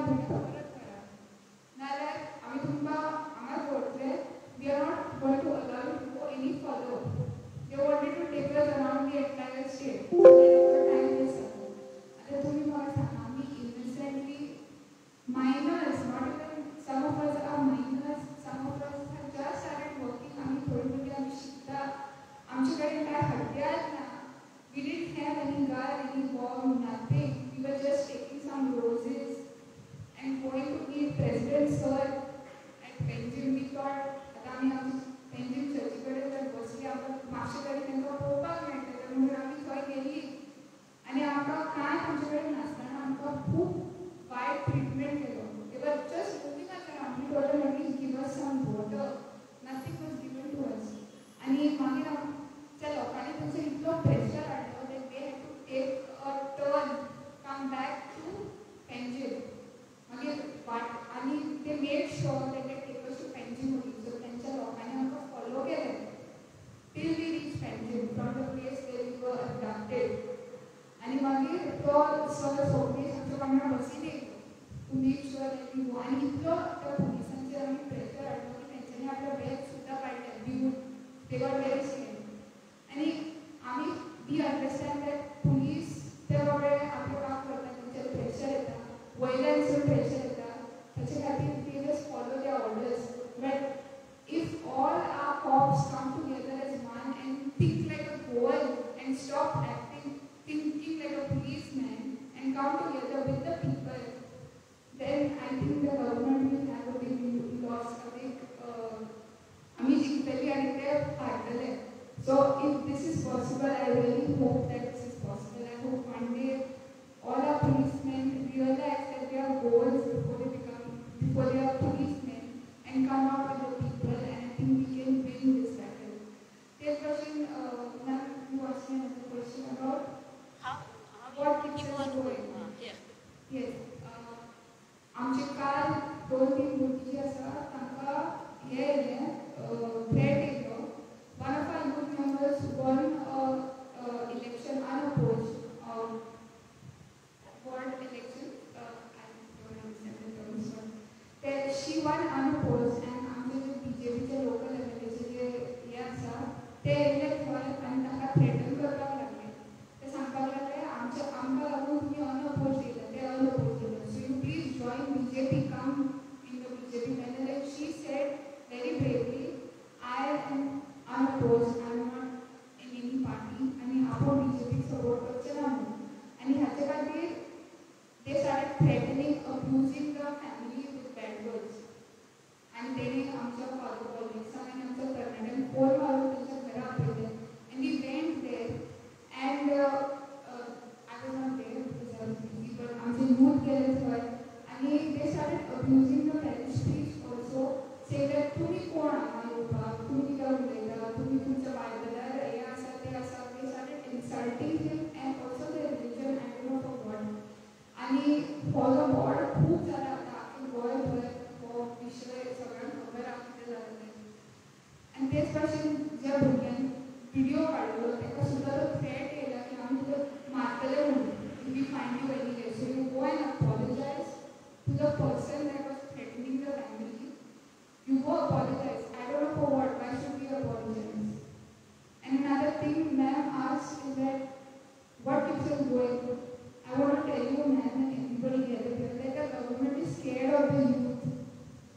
भुरग्यांक परत करा, नाल्यार आमी तुमकां हांगाच दवरतले. We are not going to allow you to go any further. They wanted to take us around the entire state. Time waste जाता. आतां तुमी म्हाका सांगा, आमी innocently minors, not even some of us are minors, some of us have just started working. आमी थोडी भुरगीं आमी शिकता, आमचे कडेन कांय हत्यार ना. We didn't have any gun, any bomb, nothing. We were just taking some roses and going to meet President Sir at Panjim. We thought आतां आमी आमचे पेंजीम चर्ची कडेन जर बसली आमकां मातशें तरी तांकां पळोवपाक मेळटलें म्हणून आमी थंय गेली आनी आमकां कांय आमचे कडेन नासतना आमकां खूब वायट ट्रिटमेंट केलो. They were just moving us around. We told them at least give us some water. Nothing was given to us. आनी मागीर आमच्या लोकांनी तांचो इतलो प्रेशर हाडलो that they had to take a turn, come back to Panjim. मागीर वाट आनी they made sure that they take us to Panjim only. So तांच्या लोकांनी आमकां फॉलो केलें till we reach Panjim from the place where we were abducted. आनी मागीर तो सर सोगलीं आमच्या वांगडा बसीन येयलो to make sure that we go. आनी इतलो त्या पुलिसांचेर आमी प्रेशर हाडलो की तेंच्यांनी आपलो बॅग सुद्दां काडलें भिवून. They got very scared. आनी आमी we understand that police ते बाबडे आपलें काम करता, तेंचेर प्रेशर येता, वयल्यानसून प्रेशर येता, ताचे खातीर they just follow their orders. But if all our cops come together as one and think like a Goan and stop acting, thinking like a policeman and come together with the people, then I think the government will have a big loss, a big आमी जिखतली आनी ते हारतले. So if this is possible, I really hope that this is possible. I hope one day all our policemen realize that they are Goans before they are policemen and come out with the people, and I think we can win this battle. This question, ma'am, you asked me another question about How what you keeps keep us on going. Yeah. Yes. आमचे काल 2-3 भुरगीं जी आसा तांकां हें येयलें, थ्रेट येयलो. One of our youth members won election unopposed, ward election, I don't understand the terms, but that she won unopposed and आमचे जे बीजेपीचे लोकल एमएलएचे जे हे आसा ते येयले थंय आनी तांकां थ्रेटन करपाक लागले. ते सांगपाक लागले आमचे आमकां लागून तुमी अनअपोज येयले, ते अनअपोज येयले, so you please join BJP, come in the BJP panel. And she said very bravely, I am unopposed, I am not in any party आनी आपूण बीजेपीक सपोर्ट करचें ना म्हणून. आनी हाचे खातीर they started threatening, abusing the family with bad words. आनी तेणी आमच्या कॉलेजांक आनी आमच्या तरणाट्यांक फोन मारून तेंच्या घरा आपयलें. And we went there and I was not there because I was busy, but आमचे यूथ गेले थंय आनी they started abusing the parish priest also, say that तुमी कोण हांगा येवपाक, तुमी कित्याक उलयता, तुमी तुमच्या बायबलार हें आसा तें आसा. They started insulting him and also the religion, I don't know for what. आनी हो जो बोवाळ खूब जाला आतां आख्खे गोंयभर, हो विशय सगळ्यांक खबर आसा कितें जालें तें. आनी तेच भाशेन ज्या भुरग्यान विडियो काडलो ताका सुद्दां तो थ्रेट येयला की आमी तुका मारतले म्हणून if we find you anywhere. So you go and apologize to the person that was threatening the family. You go apologize. I don't know for what, why should we apologize? And another thing ma'am asked is that what keeps us going? I want to tell you, ma'am, and everybody gathered here, that the government is scared of the youth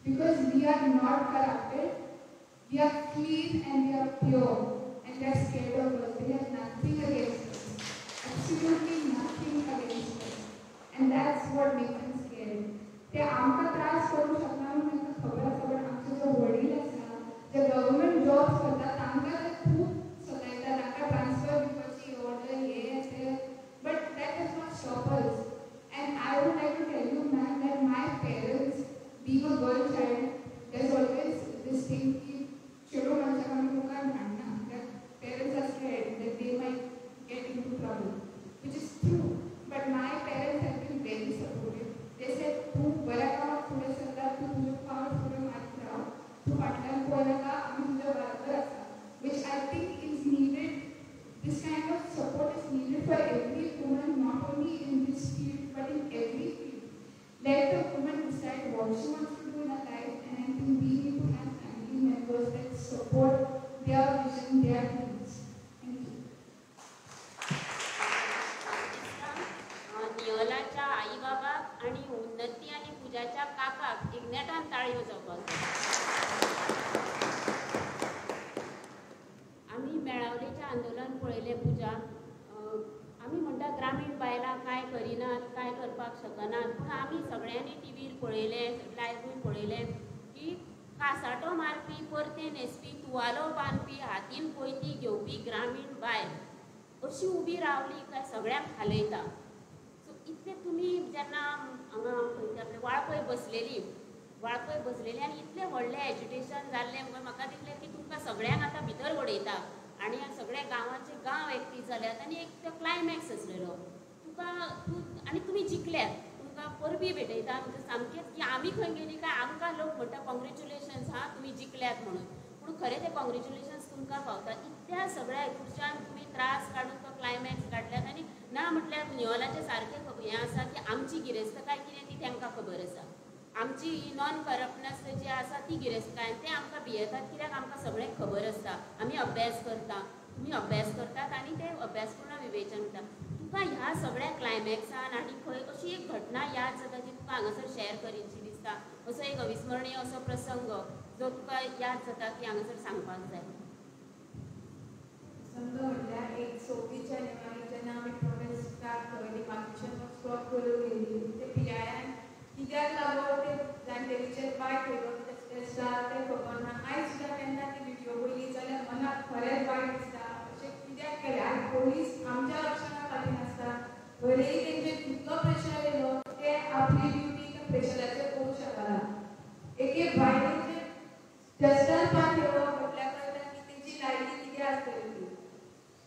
because we are not corrupted, we are clean and we are pure, and they are scared of us. They have nothing against us, absolutely nothing against us, and that's what makes them scared. ते आमकां त्रास करूंक शकना म्हणून तांकां खबर आसा, बट आमचे जे वडील आसा, जे गव्हर्मेंट जॉब्स करता, तांकां ते खूब सतायता, तांकां ट्रान्सफर दिवपाची ऑर्डर हे ते, but that does not stop us. And I would like to tell you, ma'am, that my parents, being a girl child, there's always this thing की चेडूं मनशाक आमी मुखार धाडना. त्या काकाक इग्नेटान ताळयो जावपाक जाय. आमी मेळावलेचें आंदोलन पळयलें पुजा. आमी म्हणटा ग्रामीण बायलां कांय करिनात, कांय करपाक शकनात, पूण आमी सगळ्यांनी टिवीर पळयलें, लायव्हूय पळयलें की कासाटो मारपी, परते न्हेसपी, तुवालो बांदपी, हातीन कोयती घेवपी ग्रामीण बायल अशी उबी रावली काय सगळ्यांक हालयता. सो इतले तुमी जेन्ना हांगा खंय आपले वाळपय बसलेली, वाळपय बसलेली आनी इतलें व्हडलें एज्युटेशन जाल्लें म्हणून म्हाका दिसलें की तुमकां सगळ्यांक आतां भितर उडयता आनी ह्या सगळ्या गांवाचे गांव एकटी जाल्यात आनी एक तो क्लायमॅक्स आसलेलो तुका तूं आनी तुमी जिखल्यात, तुमकां परबी भेटयता. म्हणजे सामकेंच की आमी खंय गेली काय आमकां लोक म्हणटा कॉंग्रेच्युलेशन्स हा तुमी जिखल्यात म्हणून, पूण खरें तें कॉंग्रेच्युलेशन्स तुमकां फावता. इतल्या सगळ्या हितूच्यान तुमी त्रास काडून तो क्लायमॅक्स काडल्यात आनी ना म्हटल्यार नियोलाचें सारकें हें आसा की आमची गिरेस्तकाय कितें ती तांकां खबर आसा, आमची ही नॉन करप्टनस जी आसा ती गिरेस्तकाय, ते आमकां भियेतात कित्याक आमकां सगळें खबर आसता, आमी अभ्यास करता, तुमी अभ्यास करतात आनी ते अभ्यासपूर्ण विवेचन करता. तुका ह्या सगळ्या क्लायमॅक्सान आनी खंय अशी एक घटना याद जाता जी तुका हांगासर शेअर करीनशी दिसता, असो एक अविस्मरणीय असो प्रसंग जो तुका याद जाता की हांगासर सांगपाक जाय? प्रसंग म्हटल्यार एक 26 जानेवारी जेन्ना आमी प्रोटेस्ट स्टार्ट केली, बाकीचे स्टॉप करून गेली, ते पिआयन कित्याक लागून ते जाणटेलीचेर पांय ठेवलो टेस्टार तें खबर ना. आयज सुद्दां केन्ना ती व्हिडियो पळयली जाल्यार मनाक खरेंच वायट दिसता अशें कित्याक केलें. आयज पोलीस आमच्या रक्षणा खातीर आसता, भलेही तेंचेर कितलो प्रेशर येयलो ते आपली ड्युटी त्या प्रेशराचेर करूंक शकना. एके बायलेचेर टेस्टार पांय ठेवप म्हटल्यार कळटा की तेंची लायकी कितें आसतली ती.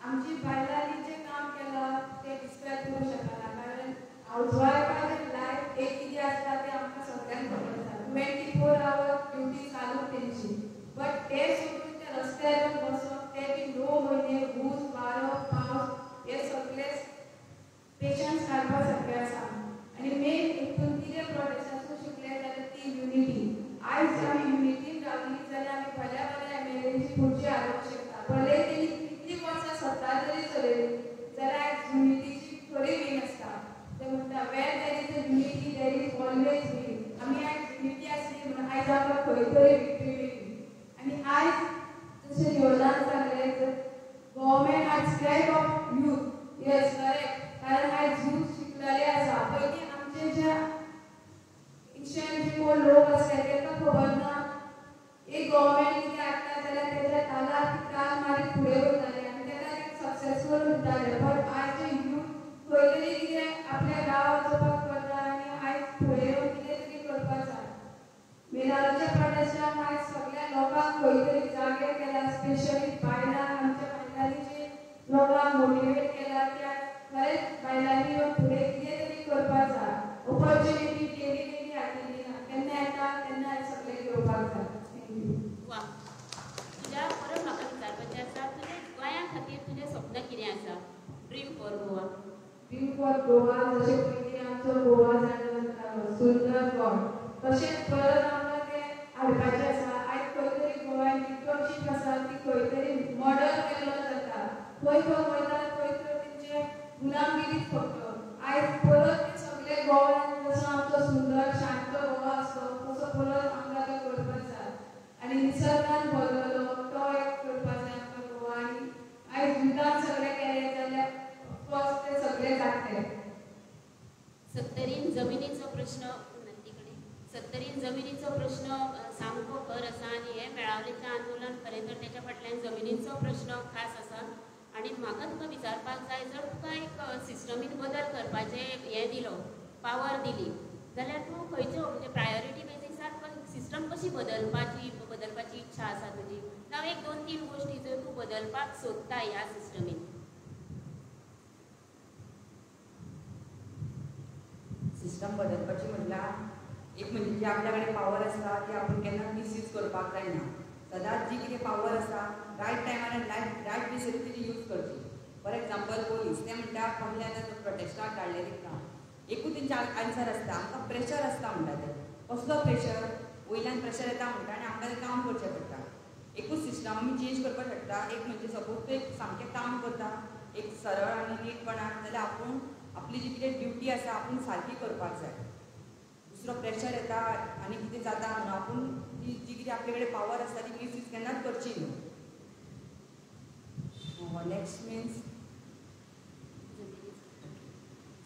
आमची बायलांनी जें काम केलां तें डिस्क्रायब करूंक शकना, कारण हावजवायफाचें लायफ एक कितें आसता तें आमकां सगळ्यांक खबर आसा. 24 our duty चालू तेंची, बट ते सोडून ते रस्त्यार बसप, ते बी 9 म्हयने ऊस, वारो, पावस हे सगळे पेशन्स काडपा सारकें आसा. आनी मेन हितून कितें प्रोटेस्टासून शिकले जाल्यार ती युनिटी. आयज आमी युनिटीन रावली जाल्यार आमी बऱ्या बऱ्या एमएलएची खुर्ची हाडूंक शकता. भले तेणी कितलीं वर्सां सत्ता जरी चलयली जाल्यार आयज युनिटीची खरी वीन आसता. ते म्हणटा where there is a unity there is always win. आमी आयज युनिटी आसली म्हणून आयज आमकां खंय तरी विक्ट्री मेळ्ळी. आनी आयज जशें नियोलान सांगलें गव्हर्मेंट आयज scared of youth. Yes correct, कारण आयज यूथ शिकलेले आसा. पयलीं आमचे जे एन्शियंट जे कोण लोक आसले तांकां खबर ना एक गव्हर्मेंट कितें हाडटा जाल्यार तेच्या तालार ताल मारीत फुडें वयताले आनी ताका एक सक्सेसफूल उरताले. बट आयचे यूथ खंय तरी कितें आपल्या गांवात वचपाक करता आनी आयज फुडें येवन कितें तरी करपाक जाय. मेलाच्या प्रोटेस्टान आयज सगळ्या लोकांक खंय तरी जागे केला, स्पेशली बायलांक, आमच्या बायलांनी जे लोकांक मोटिवेट केला की आयज खरेंच बायलांनी येवन फुडें कितें तरी करपाक जाय. ऑपॉर्च्युनिटी डेली डेली हाडिल्ली ना, केन्ना येता तेन्ना आयज सगळें घेवपाक जाय. Thank you. वा, तुज्या परत म्हाका विचारपाचें आसा, तुजें गोंया खातीर तुजें स्वप्न कितें आसा? Dream for Goa. Dream for Goa, जशें पयलीं आमचो गोवा जाणा जातालो सुंदर गोंय, तशेंच परत आमकां तें हाडपाचें आसा. आयज खंय तरी गोंयांत डिक्टरशीप आसा ती खंय तरी मर्डर केल्लो जाता, खंय खंय वयता थंय थंय तेंचे गुलामगिरीच फक्त. आयज परत ते सगळे गोंयांत जसो आमचो सुंदर शांत गोवा आसलो तसो परत आमकां तो करपाक जाय आनी निसर्गान भरलेलो तो एक करपाक जाय आमकां गोवा. आनी आयज युद्धान सगळें केलें जाल्यार ऑफकोर्स ते सगळे जातले. सत्तरीन जमिनीचो प्रश्न सत्तरीन जमिनीचो प्रश्न सामको खर आसा आनी हें मेळावलेचें आंदोलन खरें तर तेच्या फाटल्यान जमिनीचो प्रश्न खास आसा. आनी म्हाका तुका विचारपाक जाय, जर तुका एक सिस्टमीन बदल करपाचें हें दिलो, पावर दिली जाल्यार तूं खंयच्यो म्हणजे प्रायोरिटी बेजिसार तुका सिस्टम कशी बदलपाची इच्छा आसा तुजी? जावं एक 2-3 गोश्टी ज्यो तूं बदलपाक सोदता ह्या सिस्टमीन. सिस्टम बदलपाची म्हटल्यार एक म्हणजे जी आपल्या कडेन पावर आसता ती आपूण केन्ना मिसयूज करपाक जायना. सदांच जी कितें पावर आसा रायट टायमार आनी रायट प्लेसीर ती यूज करची. फॉर एग्जाम्पल पोलीस ते म्हणटा कसले आतां प्रोटेस्टाक धाडले तांकां एकूच तेंचे आन्सर आसता, आमकां प्रेशर आसता म्हणटा ते. कसलो प्रेशर? वयल्यान प्रेशर येता म्हणटा आनी आमकां तें काम करचें पडटा. एकूच सिस्टम आमी चेंज करपाक शकता. एक म्हणजे सपोज तूं एक सामकें काम करता एक सरळ आनी नीटपणान जाल्यार आपूण आपली जी कितें ड्युटी आसा आपूण सारकी करपाक जाय. दुसरो प्रेशर येता आनी कितें जाता म्हणून आपूण ती जी कितें आपले कडेन पावर आसता ती मिसयूज केन्नाच करची न्हू. नेक्स्ट मिन्स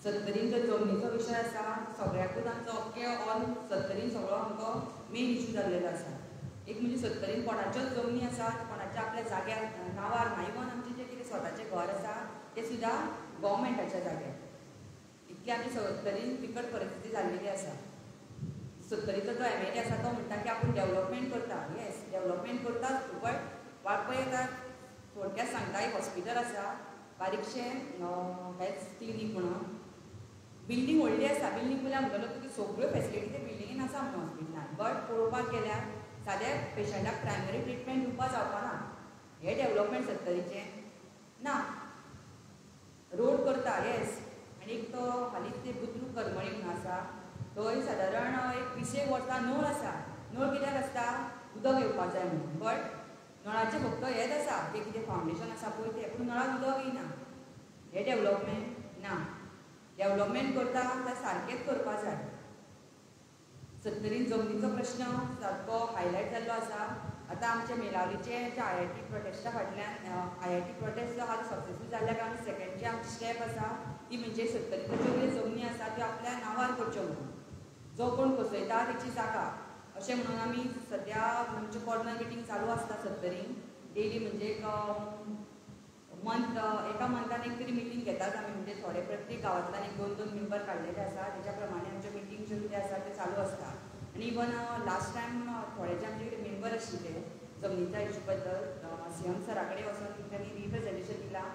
सत्तरीन जो जमनीचो विशय आसा सगळ्याकूच आमचो अख्खे ऑल सत्तरीन सगळो आमकां मेन इशू जाल्लेलो आसा. एक म्हणजे सत्तरीन कोणाच्योच जमनी आसात, कोणाच्या आपल्या जाग्यार नांवार ना, इवन आमचें जें कितें स्वताचें घर आसा तें सुद्दां गव्हर्मेंटाच्या जाग्यार. इतकी आमची सत्तरीन बिकट परिस्थिती जाल्लेली आसा. सत्तरीचो जो एम एल ए आसा तो म्हणटा की आपूण डेवलपमेंट करता. येस, डेवलपमेंट करता, बट वाळपय आतां थोडक्यात सांगता, एक हॉस्पिटल आसा बारीकशें हेल्थ क्लिनीक म्हणून, बिल्डींग व्हडली आसा, बिल्डींग म्हळ्यार म्हणटलो तुका सगळ्यो फेसिलिटी ते बिल्डिंगेन आसा म्हणून हॉस्पिटलान, बट पळोवपाक गेल्यार साद्या पेशंटाक प्रायमरी ट्रिटमेंट दिवपाक जावपा ना. हें डेवलपमेंट सत्तरीचें ना. रोड करता, येस, आनी एक तो हालींच ते बुद्रुक करमळी म्हणून आसा थंय सादारण एक 20 वर्सां नळ आसा. नळ कित्याक आसता? उदक येवपाक जाय म्हणून, बट नळाचें फक्त हेंच आसा तें कितें फावंडेशन आसा पळय तें, पूण नळाक उदक येना. हें डेवलपमेंट ना. डेवलपमेंट करता जाल्यार सारकेंच करपा जाय. सत्तरीन जमनीचो प्रश्न सारको हायलायट जाल्लो आसा. आतां आमचे मेलावलीचे जे आय.आय.टी प्रोटेस्टा फाटल्यान आय.आय.टी प्रोटेस्ट जो आहा तो सक्सेसफूल जाल्ल्या कारणान सेकेंड जे आमची स्टेप आसा ती म्हणजे सत्तरीच्यो ज्यो जमनी आसा त्यो आपल्या नांवार करच्यो म्हणून, जो कोण कसयता तेची जागा अशें म्हणून आमी सद्या आमचे कॉर्नर मिटींग चालू आसता सत्तरीन डेली, म्हणजे एक मंथ एका मंथान एक तरी मिटींग घेताच आमी, म्हणजे थोडे प्रत्येक गांवांतल्यान एक 2-2 मेंबर काडलेले आसा, तेच्या प्रमाणे आमच्यो मिटींग ज्यो कितें आसा त्यो चालू आसता. आनी इवन लास्ट टायम थोडे जे आमचे कितें मेंबर आशिल्ले जमनीच्या इशू बद्दल सी एम सरा कडेन वचोन तांणी रिप्रेजेंटेशन दिलां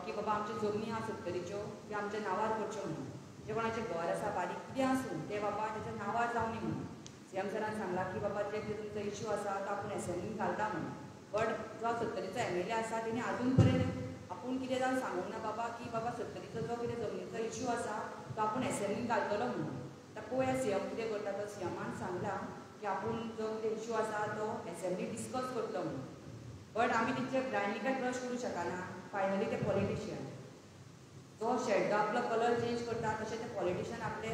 की बाबा आमच्यो जमनी आहा सत्तरीच्यो त्यो आमच्या नांवार करच्यो म्हणून, जे कोणाचें घर आसा बारीक कितें आसूं तें बाबा तेच्या नांवार जावनी म्हणून. सी एम सरान सांगलां की बाबा जे कितें तुमचो इशू आसा तो आपूण एसेंब्लीन घालता म्हणून, बट जो सत्तरीचो एम एल ए आसा तेणी आजून पर्यंत आपूण कितें जावन सांगूंक ना बाबा की बाबा सत्तरीचो जो कितें जमनीचो इशू आसा तो आपूण एसेंब्लीन घालतलो म्हणून. आतां पळोवया सी एम कितें करता. तो सी एमान सांगलां की आपूण जो कितें इशू आसा तो एसेंब्ली डिस्कस करतलो म्हणून, बट आमी तेंचे ब्लायंडली काय ट्रस्ट करूं शकना. फायनली ते पॉलिटिशियन जो शर्ट आपलो कलर चेंज करता तशें ते पॉलिटिशियन आपले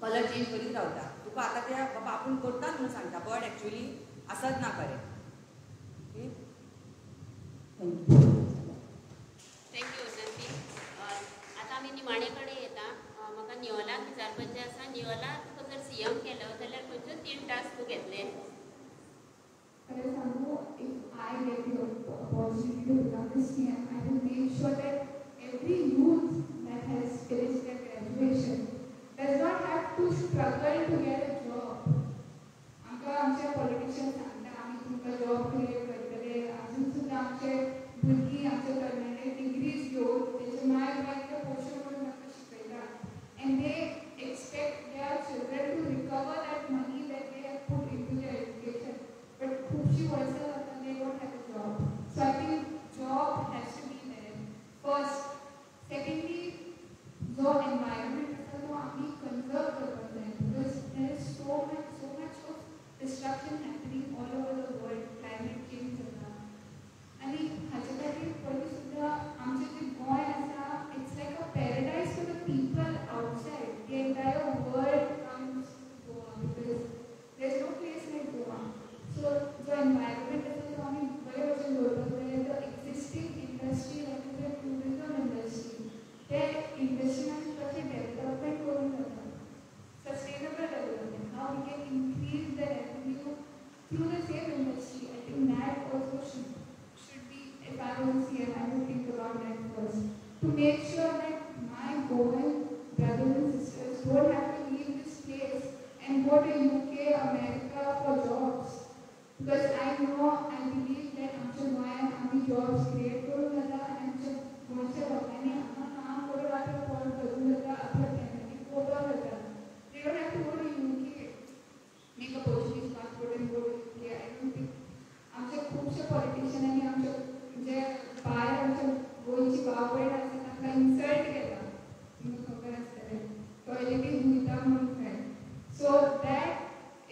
कलर चेंज करीत रावता. तुका आतां ते बाबा आपूण करतात म्हणून सांगता, बट एक्चुली आसत ना खरें. Okay, thank you. Thank you Vasanti. आतां आमी निमाणे कडेन येता. म्हाका नियोलाक विचारपाचें आसा. नियोला, तुका जर सी एम केलो जाल्यार खंयच्यो 3 टास्क तूं घेतले? खरें सांगू, if I get the opportunity to become the CM, I will make sure that every youth that has finished their graduation does not have to struggle to get a job. आमकां आमचे पॉलिटिशियन सांगता आमी तुमकां जॉब क्रिएट करतले, अजून सुद्दां आमचे भुरगीं आमचे तरणाटे डिग्रीज घेवन तेजे माय बापायक ते पोशण म्हणून तांकां शिकयता, and they expect their children to recover that money that they have put into their education. But खुबशीं वर्सां जाता they don't have a job. So I think job has to be there first. Secondly, जो एनवायरमेंट आसा तो आमी कन्जर्व करपाक जाय, because there is so much of destruction happening all over the world, climate change जाता आनी हाचे खातीर पयलीं सुद्दां आमचें जें गोंय आसा it's like a paradise for the people outside. The entire world comes to Goa because there is no place like Goa. So जो एनवायरमेंट आसा तो आमी बरे भशेन दवरपाक जाय. The existing industry that is the tourism industry, ते इंडस्ट्रीन आमी कशें डेवलपमेंट करूंक जाता, sustainable development, how we can increase the revenue through the same industry. I think that also should be, if I was a CM, I would think about that first, to make sure that my Goan brothers and sisters don't have to leave this place and go to UK, America for jobs. Because I know, I believe that आमच्या गोंयांत आमी जॉब्स क्रिएट करूंक जाता आनी आमच्या गोंयच्या लोकांनी हांगा काम करून आपलें पोट भरूंक जाता, आपल्या फॅमिलीक पोवपाक जाता. They don't have to go to UK, make a Portuguese passport and go to UK. I don't think आमचे खुबशे पॉलिटिशियनांनी आमचे जे भायर आमच्या गोंयची भाव भयण आसा तांकां इन्सल्ट केला, तुमकां खबर आसतलें, टॉयलेटी धुयता म्हणून खंय. So that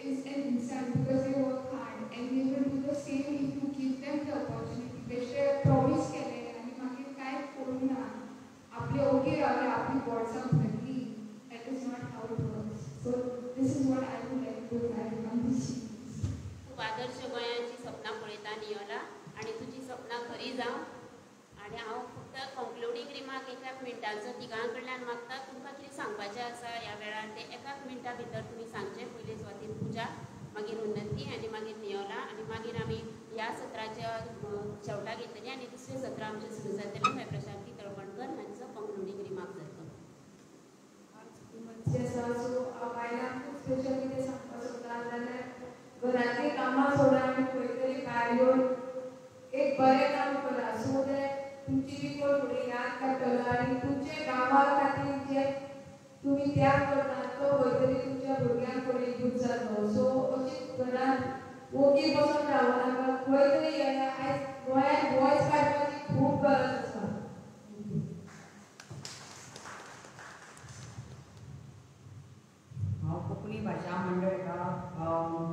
is an insult because they work hard and they will do the same if you give them the opportunity. बेश्टे प्रॉमीस केले आनी मागीर कांयच करूंक ना, आपले ओगी रावले, आपली बोर्सां भरली, that is not how it works. आदर्श गोंयाची सपनां पळयता नियोला आनी तुजी सपनां खरी जावं. आनी हांव फक्त कंक्लुडींग रिमार्क एकाक मिनटांचो तिगां कडल्यान मागता. तुमकां कितें सांगपाचें आसा ह्या वेळार तें एकाक मिनटा भितर तुमी सांगचें. पयले सुवातेर पुजा, मागीर उन्नती आनी मागीर नियोला आनी मागीर आमी ह्या सत्राच्या शेवटाक येतली आनी दुसरें सत्र आमचें सुरू जातलें. मागीर प्रशांती तळपणकर हांचो कंक्लुडींग रिमार्क जातलो. वुमन्स डे आसा सो बायलांकूच स्पेशल कितें सांगपाक सोदता जाल्यार घरांतलीं कामां सोडा आनी खंय तरी भायर येवन एक बरें काम करा सो that तुमची बी कोण फुडें याद काडटलो आनी तुमच्या गांवा खातीर जे तुमी त्याग करता तो खंय तरी तुमच्या भुरग्यांक फुडें यूज जातलो. सो अशीच घरांत ओगी बसून रावूं नाका, खंय तरी येया. आयज गोंयांत वॉयस काडपाची खूब गरज आसा. हांव कोंकणी भाशा मंडळ हेका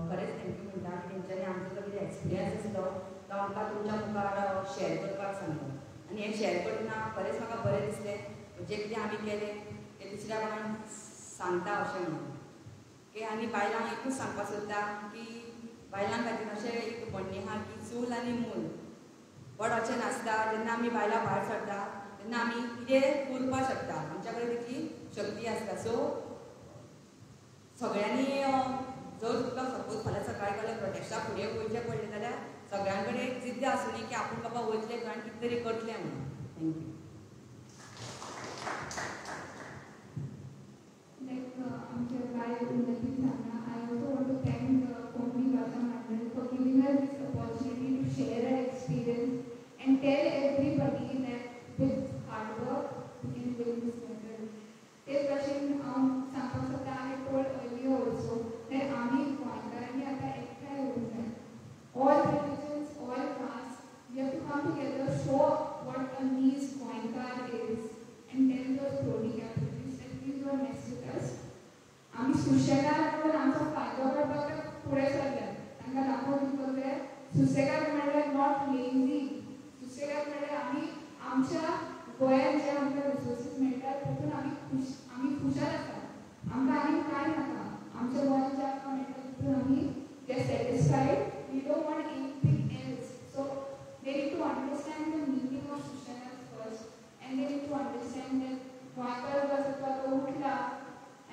खरेंच thank you म्हणटा की तेंच्यांनी आमचो जो कितें एक्सपिरियन्स आसलो तो आमकां तुमच्या मुखार शेअर करपाक सांगलो आनी हें शेअर करतना खरेंच म्हाका बरें दिसलें. जें कितें आमी केलें तें दुसऱ्या कोणाक सांगता अशें म्हणून की. आनी बायलांक एकूच सांगपाक सोदता की बायलां खातीर अशें एक म्हणणें आहा की चूल आनी मूल बट अशें नासता. जेन्ना आमी बायलां भायर सरता तेन्ना आमी कितें करपाक शकता, आमच्या कडेन तितली शक्ती आसता. सो सगळ्यांनी जर तुका सपोज फाल्यां सकाळी गेल्यार प्रोटेस्टाक फुडें वयचें पडलें जाल्यार सगळ्यां कडेन एक जिद्द आसूं की आपूण बाबा वयतले आनी कितें तरी करतलें म्हणून. Thank you. Like आमच्या बाय उन्नती सांगला, I also want to thank Konkani Bhasha Mandal for giving us this opportunity to share our experience and tell everybody that with hard work we can win this medal. तेच भाशेन हांव सांगपाक सोदता, I told earlier also that आमी गोंयकारांनी आतां एकठांय येवंक जाय. All religions, all castes, we have to come together, show what a nice Goenkar is and tell those crony capitalists that please don't mess with us. आमी सुशेगाद म्हणून आमचो फायदो काडपाक फुडें सरल्यात. तांकां दाखोवन दिवपाक जाय सुसेगाद म्हणल्यार not lazy. सुसेगाद म्हणल्यार आमी आमच्या गोंयांत जे आमकां रिसोर्सीस मेळटात तातूंत आमी खुशाल आसा. आमकां आनी कांय नाका. आमच्या गोंयांत जे आमकां मेळटा तितून आमी we are satisfied. We don't want anything else. So they need to understand the meaning of सुशेगाद first and they need to understand that गोंयकार जो आसा तो आतां उठला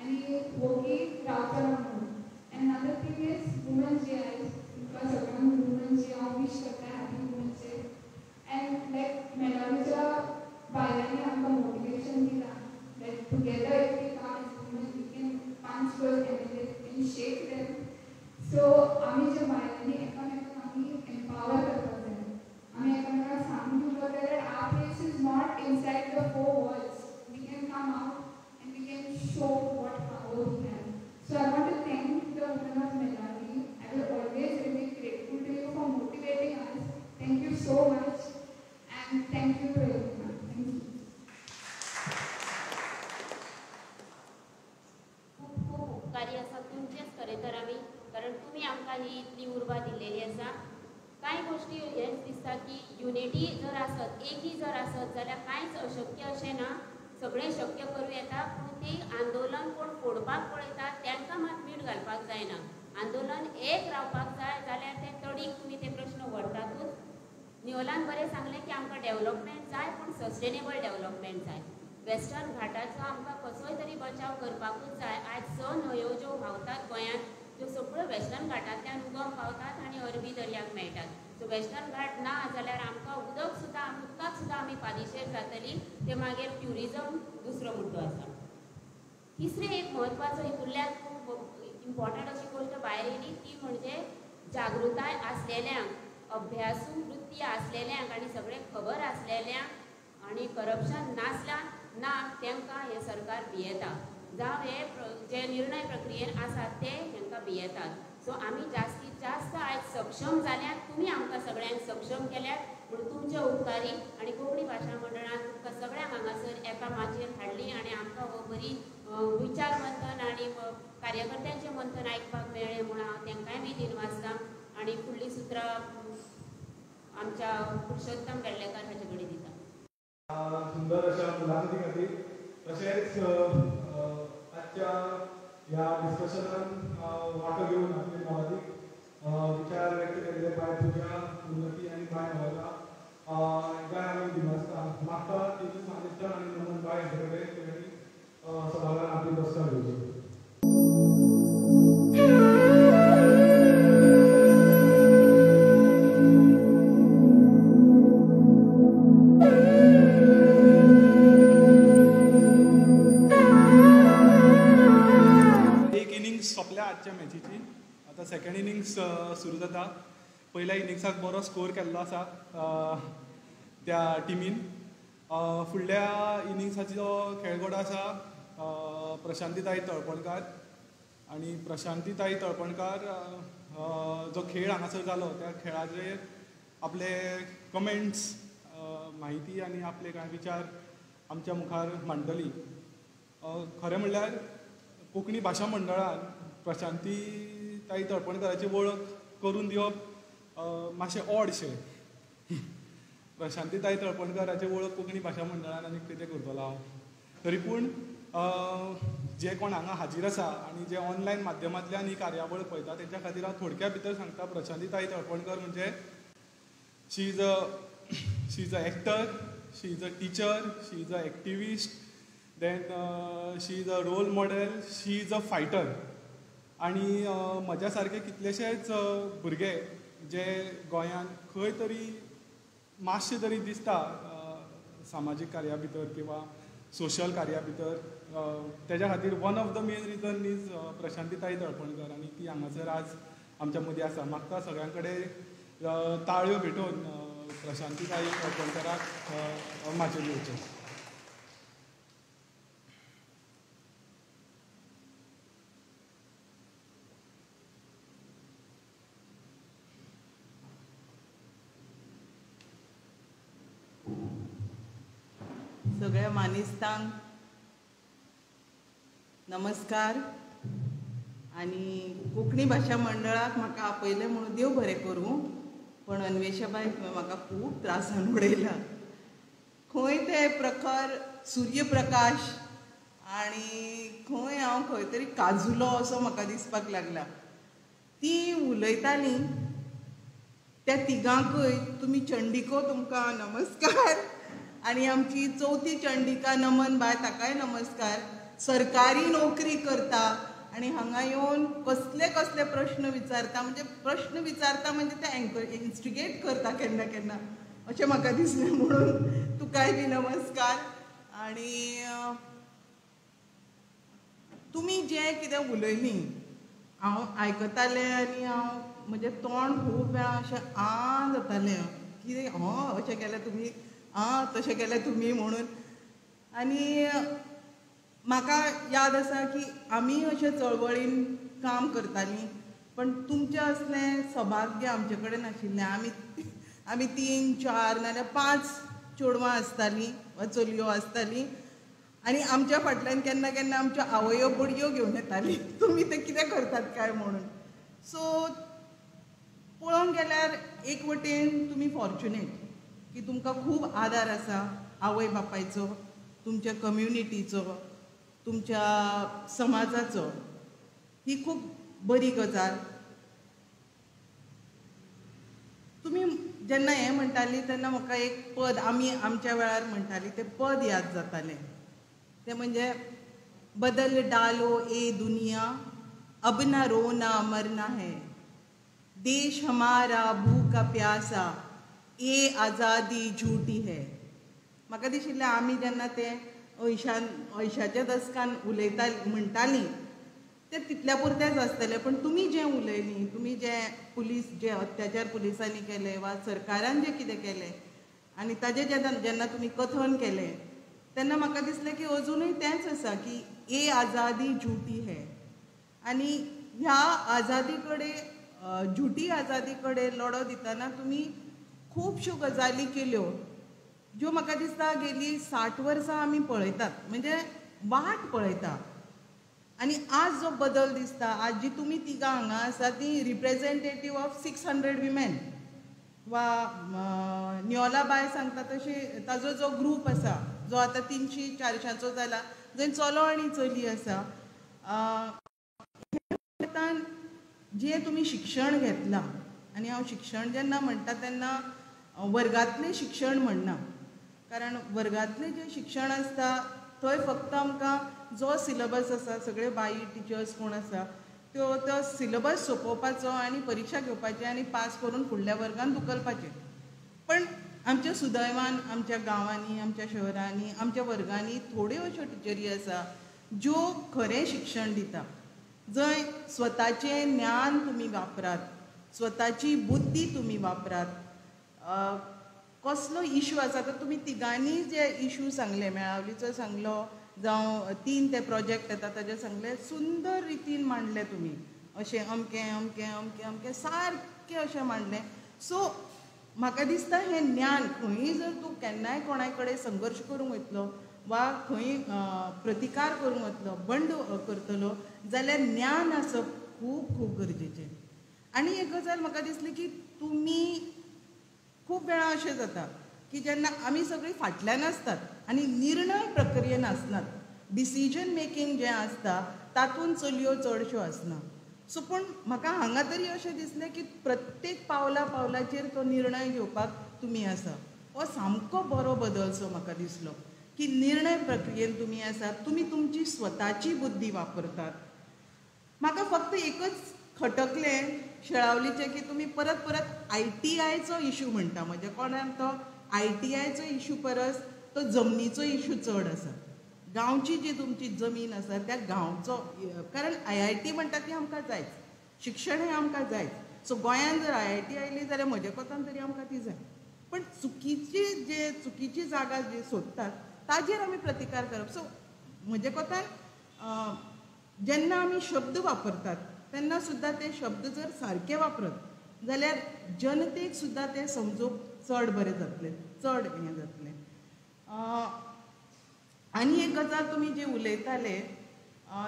आनी वोगी रावतलो म्हणून. And another thing is women's day. आयज तुमकां सगळ्यांक वुमन्स डे हांव वीश करता, happy women's day. And like मेलावीच्या बायलांनी आमकां मोटिवेशन दिलां that together if we come as women we can punch those MLAs, we can shake them. So आमी ज्या बायलांनी एकामेकांक आमी एम्पावर करपाक जाय. आमी एकामेकांक सांगून दिवपाक जाय that our place is not inside the four walls. We can come out and we can show what power we have. So I want to thank the women of Melavi. I will always remain grateful to you for motivating us. Thank you so much and thank you to everyone. Thank you. खूब खूब उपकारी आसा तुमचेच खरें तर आमी, कारण तुमी आमकां ही इतली उर्बा दिल्लेली आसा. कांय गोश्टी हेंच दिसता की युनिटी जर आसत, एकी जर आसत जाल्यार कांयच अशक्य अशें ना, सगळें शक्य करूं येता. पूण ती आंदोलन कोण फोडपाक पळयता तांकां मात मीठ घालपाक जायना. आंदोलन एक रावपाक जाय जाल्यार ते तडीक तुमी ते प्रश्न व्हरतातूच. नियोलान बरें सांगलें की आमकां डेवलपमेंट जाय पूण सस्टेनेबल डेवलपमेंट जाय. वेस्टर्न घाटाचो आमकां कसोय तरी बचाव करपाकूच जाय. आयज 6 न्हंयो ज्यो व्हांवतात गोंयांत त्यो सगळ्यो वेस्टर्न घाटांतल्यान उगम पावतात आनी अरबी दर्याक मेळटात. सो वेस्टर्न घाट ना जाल्यार आमकां उदक सुद्दां, उदकाक सुद्दां आमी पादिशेर जातली. ते मागीर ट्युरिजम दुसरो मुद्दो आसा. तिसरें एक म्हत्वाचो हितूंतल्यान खूब इम्पॉर्टंट अशी गोश्ट भायर येयली ती म्हणजे जागृताय आसलेल्यांक, अभ्यासू वृत्ती आसलेल्यांक आनी सगळें खबर आसलेल्यांक आनी करप्शन नासल्या ना तांकां हें सरकार भियेता. जावं हे जे निर्णय प्रक्रियेन आसात ते तांकां भियेतात. सो आमी जास्तीत जास्त आयज सक्षम जाल्यात, तुमी आमकां सगळ्यांक सक्षम केल्यात म्हणून तुमचे उपकारी. आनी कोंकणी भाशा मंडळान तुमकां सगळ्यांक हांगासर एका माचयेर हाडली आनी आमकां हो बरी विचार मंथन आनी कार्यकर्त्यांचें मंथन आयकपाक मेळ्ळें म्हूण हांव तांकांय बी दिनवासता. आनी फुडलीं सुत्रां आमच्या पुरुषोत्तम वेर्लेकर हाचे कडेन दिता. सुंदर अशा मुलाखती खातीर तशेंच आजच्या ह्या डिस्कशनान वांटो घेवन आपले मोलादीक विचार व्यक्त बाय नोवेला हांकां आमी दिनासता मागता तेजस मानेस्तान आनी नमन बाय हांचे कडेन तेणी सभाघरान आपली बसका घेवची. एक इनिंग्स सोंपल्या आजच्या मॅचीची, आतां सेकंड इनिंग्स सुरू जाता. पयल्या इनिंग्साक बरो स्कोर केल्लो आसा त्या टिमीन. फुडल्या इनिंग्साचो खेळगडो आसा प्रशांतीताई तळपणकार आनी प्रशांतीताई तळपणकार जो खेळ हांगासर जालो त्या खेळाचेर आपले कमेंट्स, म्हायती आनी आपले कांय विचार आमच्या मुखार मांडटली. खरें म्हणल्यार कोंकणी भाशा मंडळान प्रशांतीताई तळपणकाराची वळख करून दिवप मातशें ऑडशें. प्रशांतीताई तळपणकाराची वळख कोंकणी भाशा मंडळान आनी कितें करतलो हांव, तरी पूण जे कोण हांगा हाजीर आसा आनी जे ऑनलायन माध्यमांतल्यान ही कार्यावळ पळयता तेंच्या खातीर हांव थोडक्या भितर सांगता. प्रशांतीताई तळपणकर म्हणजे she is a actor, she is a teacher, she is a activist, then she is a role model, she is a fighter. आनी म्हज्या सारके कितलेशेच भुरगे जे गोंयांत खंय तरी मातशें तरी दिसता सामाजीक कार्या भितर किंवा सोशल कार्या भितर, तेज्या खातीर one of the main reason is प्रशांतीताई Talpankar आनी ती हांगासर आज आमच्या मदीं आसा. म्हाका सगळ्यां कडेन ताळयो भेटोवन प्रशांतीताई तळपणकराक माचयेर येवचें. सगळ्या मानेस्तांक नमस्कार आनी कोंकणी भाशा मंडळाक म्हाका आपयलें म्हणून देव बरें करूं, पण अन्वेषाबाय तुवें म्हाका खूब त्रासान उडयला. खंय ते प्रखर सूर्यप्रकाश आनी खंय हांव खंय तरी काजुलो असो म्हाका दिसपाक लागला. ती उलयताली त्या तिगांकूय तुमी चंडिको तुमकां नमस्कार आनी आमची चवथी चंडिका नमन बाय ताकाय नमस्कार. सरकारी नोकरी करता आनी हांगा येवन कसले कसले प्रश्न विचारता, म्हणजे प्रश्न विचारता म्हणजे ते इन्स्टिगेट करता केन्ना केन्ना अशें म्हाका दिसलें, म्हणून तुकाय बी नमस्कार. आनी तुमी जें कितें उलयलीं हांव आयकतालें आनी हांव म्हजें तोंड खूब वेळा अशें आ जातालें, कितें हय अशें केलें तुमी, आं तशें केलें तुमी म्हणून. आनी म्हाका याद आसा की आमी अशे चळवळीन काम करतालीं, पण तुमचें असलें सौभाग्य आमचे कडेन नाशिल्लें. आमी 3, 4 नाजाल्यार 5 चेडवां आसतालीं वा चलयो आसतालीं आनी आमच्या फाटल्यान केन्ना केन्ना आमच्यो आवयो बडयो घेवन येताली, तुमी तें कितें करतात काय म्हणून. सो पळोवंक गेल्यार एक वटेन तुमी फॉर्च्युनेट की तुमकां खूब आदार आसा आवय बापायचो, तुमच्या कम्युनिटीचो, तुमच्या समाजाचो. ही खूब बरी गजाल. तुमी जेन्ना हें म्हणटाली तेन्ना म्हाका एक पद आमी आमच्या वेळार म्हणटाली तें पद याद जातालें, तें म्हणजे बदल डालो ए दुनिया अब ना रोना मरना है, देश हमारा भूखा प्यासा ए आजादी झूठी है. म्हाका दिशिल्लें आमी जेन्ना तें अंयशाच्या दसकान उलयता म्हणटालीं तें तितल्या पुरतेंच आसतलें, पण तुमी जें उलयलीं, तुमी जे पुलीस जे अत्याचार पुलिसांनी केले वा सरकारान जें कितें केलें आनी ताजें जेन्ना तुमी कथन केलें तेन्ना म्हाका दिसलें की अजुनूय तेंच आसा की ए आजादी झूठी है. आनी ह्या आजादी कडेन, झुटी आजादी कडेन लढो दितना तुमी खुबश्यो गजाली केल्यो ज्यो म्हाका दिसता गेली 60 वर्सां आमी पळयतात, म्हणजे वाट पळयता. आनी आज जो बदल दिसता, आज जी तुमी तिगां हांगा आसा ती रिप्रेजेंटेटीव ऑफ 600 विमेन वा नियोला बाय सांगता तशी ताजो जो ग्रूप आसा जो आतां 300-400 जाला, जंय चलो आनी चली आसा. जें तुमी शिक्षण घेतलां, आनी हांव शिक्षण जेन्ना म्हणटा तेन्ना वर्गांतलें शिक्षण म्हणना, कारण वर्गांतलें जें शिक्षण आसता थंय फक्त आमकां जो सिलेबस आसा, सगळे बाई टिचर्स कोण आसा त्यो तो सिलेबस सोंपोवपाचो आनी परिक्षा घेवपाची आनी पास करून फुडल्या वर्गान धुकलपाचें. पण आमच्या सुदैवान आमच्या गांवांनी, आमच्या शहरांनी, आमच्या वर्गांनी थोड्यो अश्यो टिचरी आसा ज्यो खरें शिक्षण दिता, जंय स्वताचें ज्ञान तुमी वापरात, स्वताची बुद्धी तुमी वापरात. कसलो इशू आसा तर तुमी तिगांनी जे इशू सांगले, मेळावलीचो सांगलो, जावं 3 ते प्रोजेक्ट येता ताजे सांगले, सुंदर रितीन मांडले तुमी, अशें अमकें अमकें अमकें अमकें सारकें अशें मांडलें. सो म्हाका दिसता हें ज्ञान खंयी जर तूं केन्नाय कोणाय कडेन संघर्श करूंक वयतलो वा खंय प्रतिकार करूंक वतलो, बंड करतलो जाल्यार ज्ञान आसप खूब खूब गरजेचें. आनी एक गजाल म्हाका दिसली की तुमी खूब वेळा अशें जाता की जेन्ना आमी सगळीं फाटल्यान आसतात आनी निर्णय प्रक्रियेन आसनात, डिसिजन मेकींग जें आसता तातूंत चलयो चडश्यो आसना. सो पूण म्हाका हांगा तरी अशें दिसलें की प्रत्येक पावला पावलाचेर तो निर्णय घेवपाक तुमी आसा. हो सामको बरो बदलसो म्हाका दिसलो की निर्णय प्रक्रियेन तुमी आसात, तुमी तुमची स्वताची बुद्धी वापरतात. म्हाका फक्त एकच खटकलें शेळावलीचें की तुमी परत परत ITIचो इशू म्हणटा. म्हज्या कोणाक तो ITIचो इशू परस तो जमनीचो इशू चड आसा. गांवची जी तुमची जमीन आसा त्या गांवचो, कारण IIT म्हणटा ती आमकां जायच, शिक्षण हें आमकां जायच. सो गोंयांत जर IIT आयली जाल्यार म्हज्या कोतान तरी आमकां ती जाय. पण चुकीची जे चुकीची जागा जी सोदतात ताजेर आमी प्रतिकार करप. सो म्हज्या कोतान जेन्ना आमी शब्द वापरतात तेन्ना सुद्दां ते शब्द जर सारके वापरत जाल्यार जनतेक सुद्दां ते समजूंक चड बरें जातलें, चड हें जातलें. आनी एक गजाल तुमी जे उलयताले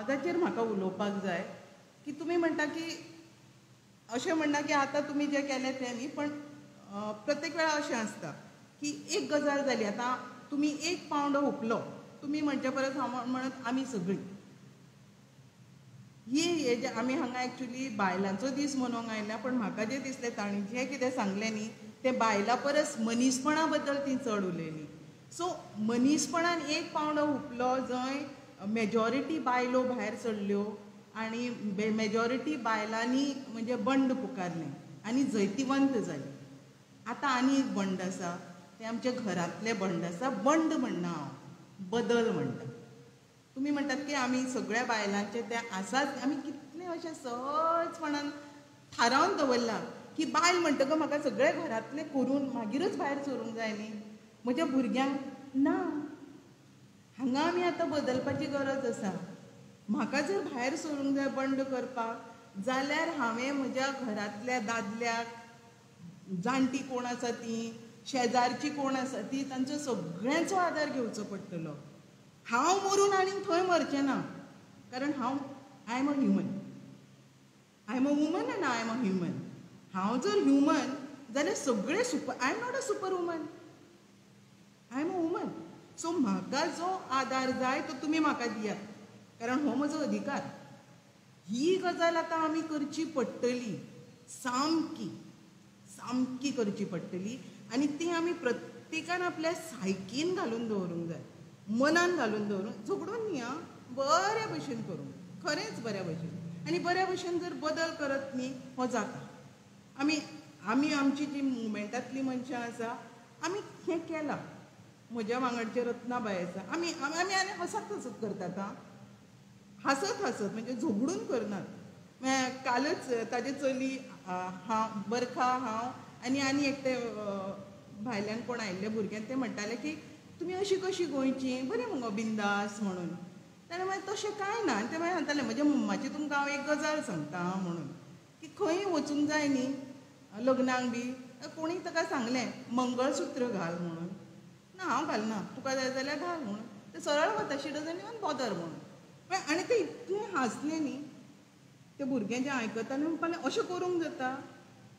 ताचेर म्हाका उलोवपाक जाय की तुमी म्हणटा की अशें म्हणना की आतां तुमी जें केलें तें न्ही, पण प्रत्येक वेळा अशें आसता की एक गजाल जाली, आतां तुमी एक पावंडो हुपलो, तुमी म्हणचे परस हांव म्हणत आमी सगळीं ही हे जे आमी हांगा एक्चुली बायलांचो दीस मनोवंक आयल्या, पण म्हाका जें दिसलें तांणी जें कितें सांगलें न्ही तें बायलां परस मनीसपणा बद्दल ती चड उलयली. सो मनीसपणान एक पावंडो हुपलो जंय मेजॉरिटी बायलो भायर सरल्यो आनी मेजॉरिटी बायलांनी म्हणजे बंड पुकारलें आनी जैतिवंत जाली. आतां आनी एक बंड आसा, तें आमच्या घरांतलें बंड आसा. बंड म्हणना हांव, बदल म्हणटा. तुमी म्हणटात की आमी सगळ्या बायलांचें तें आसाच, आमी कितलें अशें सहजपणान थारावन दवरलां की बायल म्हणटकच म्हाका सगळें घरांतलें करून मागीरच भायर सरूंक जाय न्ही, म्हज्या भुरग्यांक ना. हांगा आमी आतां बदलपाची गरज आसा. म्हाका जर भायर सरूंक जाय बंड करपाक जाल्यार हांवें म्हज्या घरांतल्या दादल्याक, जाणटी कोण आसा ती, शेजारची कोण आसा ती, तांचो सगळ्यांचो आदार घेवचो पडटलो. हांव मरून आनीक थंय मरचें ना, कारण हांव I am a human, I am a woman आनी I am a human. हांव जर ह्युमन जाल्यार सगळे super, I am not a super woman, I am a woman. So म्हाका जो आदार जाय तो तुमी म्हाका दियात, कारण हो म्हजो अधिकार. ही गजाल आतां आमी करची पडटली, सामकी सामकी करची पडटली. आनी ती आमी प्रत्येकान आपल्या सायकीन घालून दवरूंक जाय, मनान घालून दवरूंक, झगडून न्ही आं, बऱ्या भशेन करूंक, खरेंच बऱ्या भशेन. आनी बऱ्या भशेन जर बदल करत न्ही हो जाता. आमी आमी आमची जी मुवमेंटांतली मनशां आसा आमी हें केलां. म्हज्या वांगडचें रत्नाबाय आसा, आमी आमी आनी हसत हसत करतात आं, हांसत हांसत, म्हणजे झगडून करनात. कालच ताजे चली हांव, बरखा, हांव आनी आनी एकटें भायल्यान कोण आयिल्ले भुरगें, तें म्हणटालें की तुमी अशी कशी गोंयची बरी मुगो बिंदास म्हणून. ताणें मागीर तशें कांय ना. आनी तें मागीर सांगतालें म्हज्या मम्माची तुमकां हांव एक गजाल सांगता म्हणून, की खंय वचूंक जाय न्ही लग्नाक बी, कोणी ताका सांगलें मंगळसूत्र घाल म्हणून. ना हांव घालना, तुका जाय जाल्यार घाल म्हणून. तें सरळ वता, शी डजन इवन बॉदर म्हणून. आनी तें इतलें हांसलें न्ही ते भुरगें जें आयकतालें, म्हणपालें अशें करूंक जाता,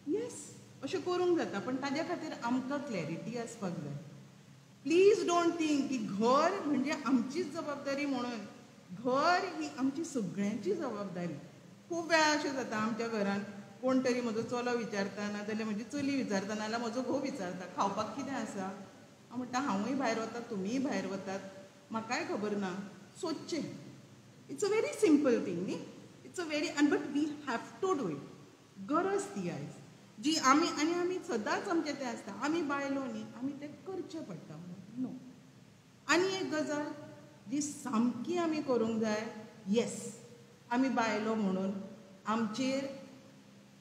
येस अशें करूंक जाता, पण ताज्या खातीर आमकां क्लॅरिटी आसपाक जाय. प्लीज don't think की घर म्हणजे आमचीच जबाबदारी म्हणून, घर ही आमची सगळ्यांची जबाबदारी. खूब वेळा अशें जाता आमच्या घरान कोण तरी म्हजो चलो विचारता ना जाल्यार म्हजी चली विचारता ना जाल्यार म्हजो घोव विचारता खावपाक कितें आसा. हांव म्हणटा हांवूय भायर वता तुमीय भायर वतात, म्हाकाय खबर ना, सोदचें. It's a very simple thing न्ही, it's a very and but we have to do it. गरज ती आयज जी आमी आनी आमी सदांच आमचें तें आसता, आमी बायलो न्ही आमी तें करचें पडटा म्हणून नो. आनी एक गजाल जी सामकी आमी करूंक जाय, येस आमी बायलो म्हणून आमचेर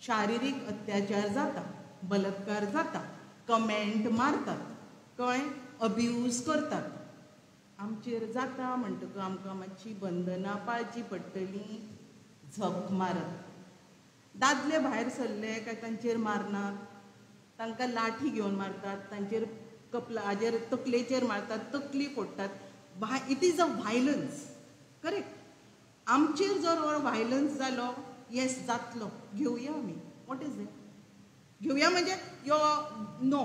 शारिरीक अत्याचार जाता, बलात्कार जाता, कमेंट मारतात, कळ्ळें, अब्यूज करतात, आमचेर जाता. म्हणटकच आमकां मातशी बंधनां पाळची पडटलीं. झक मारत दादले भायर सरले काय तांचेर मारनात, तांकां लाठी घेवन मारतात, तांचेर कपलाचेर तकलेचेर मारतात, तकली फोडटात. It is a violence, correct. आमचेर जर व्हायलन्स जालो, येस जातलो, घेवया आमी, what is that, घेवया म्हणजे yo no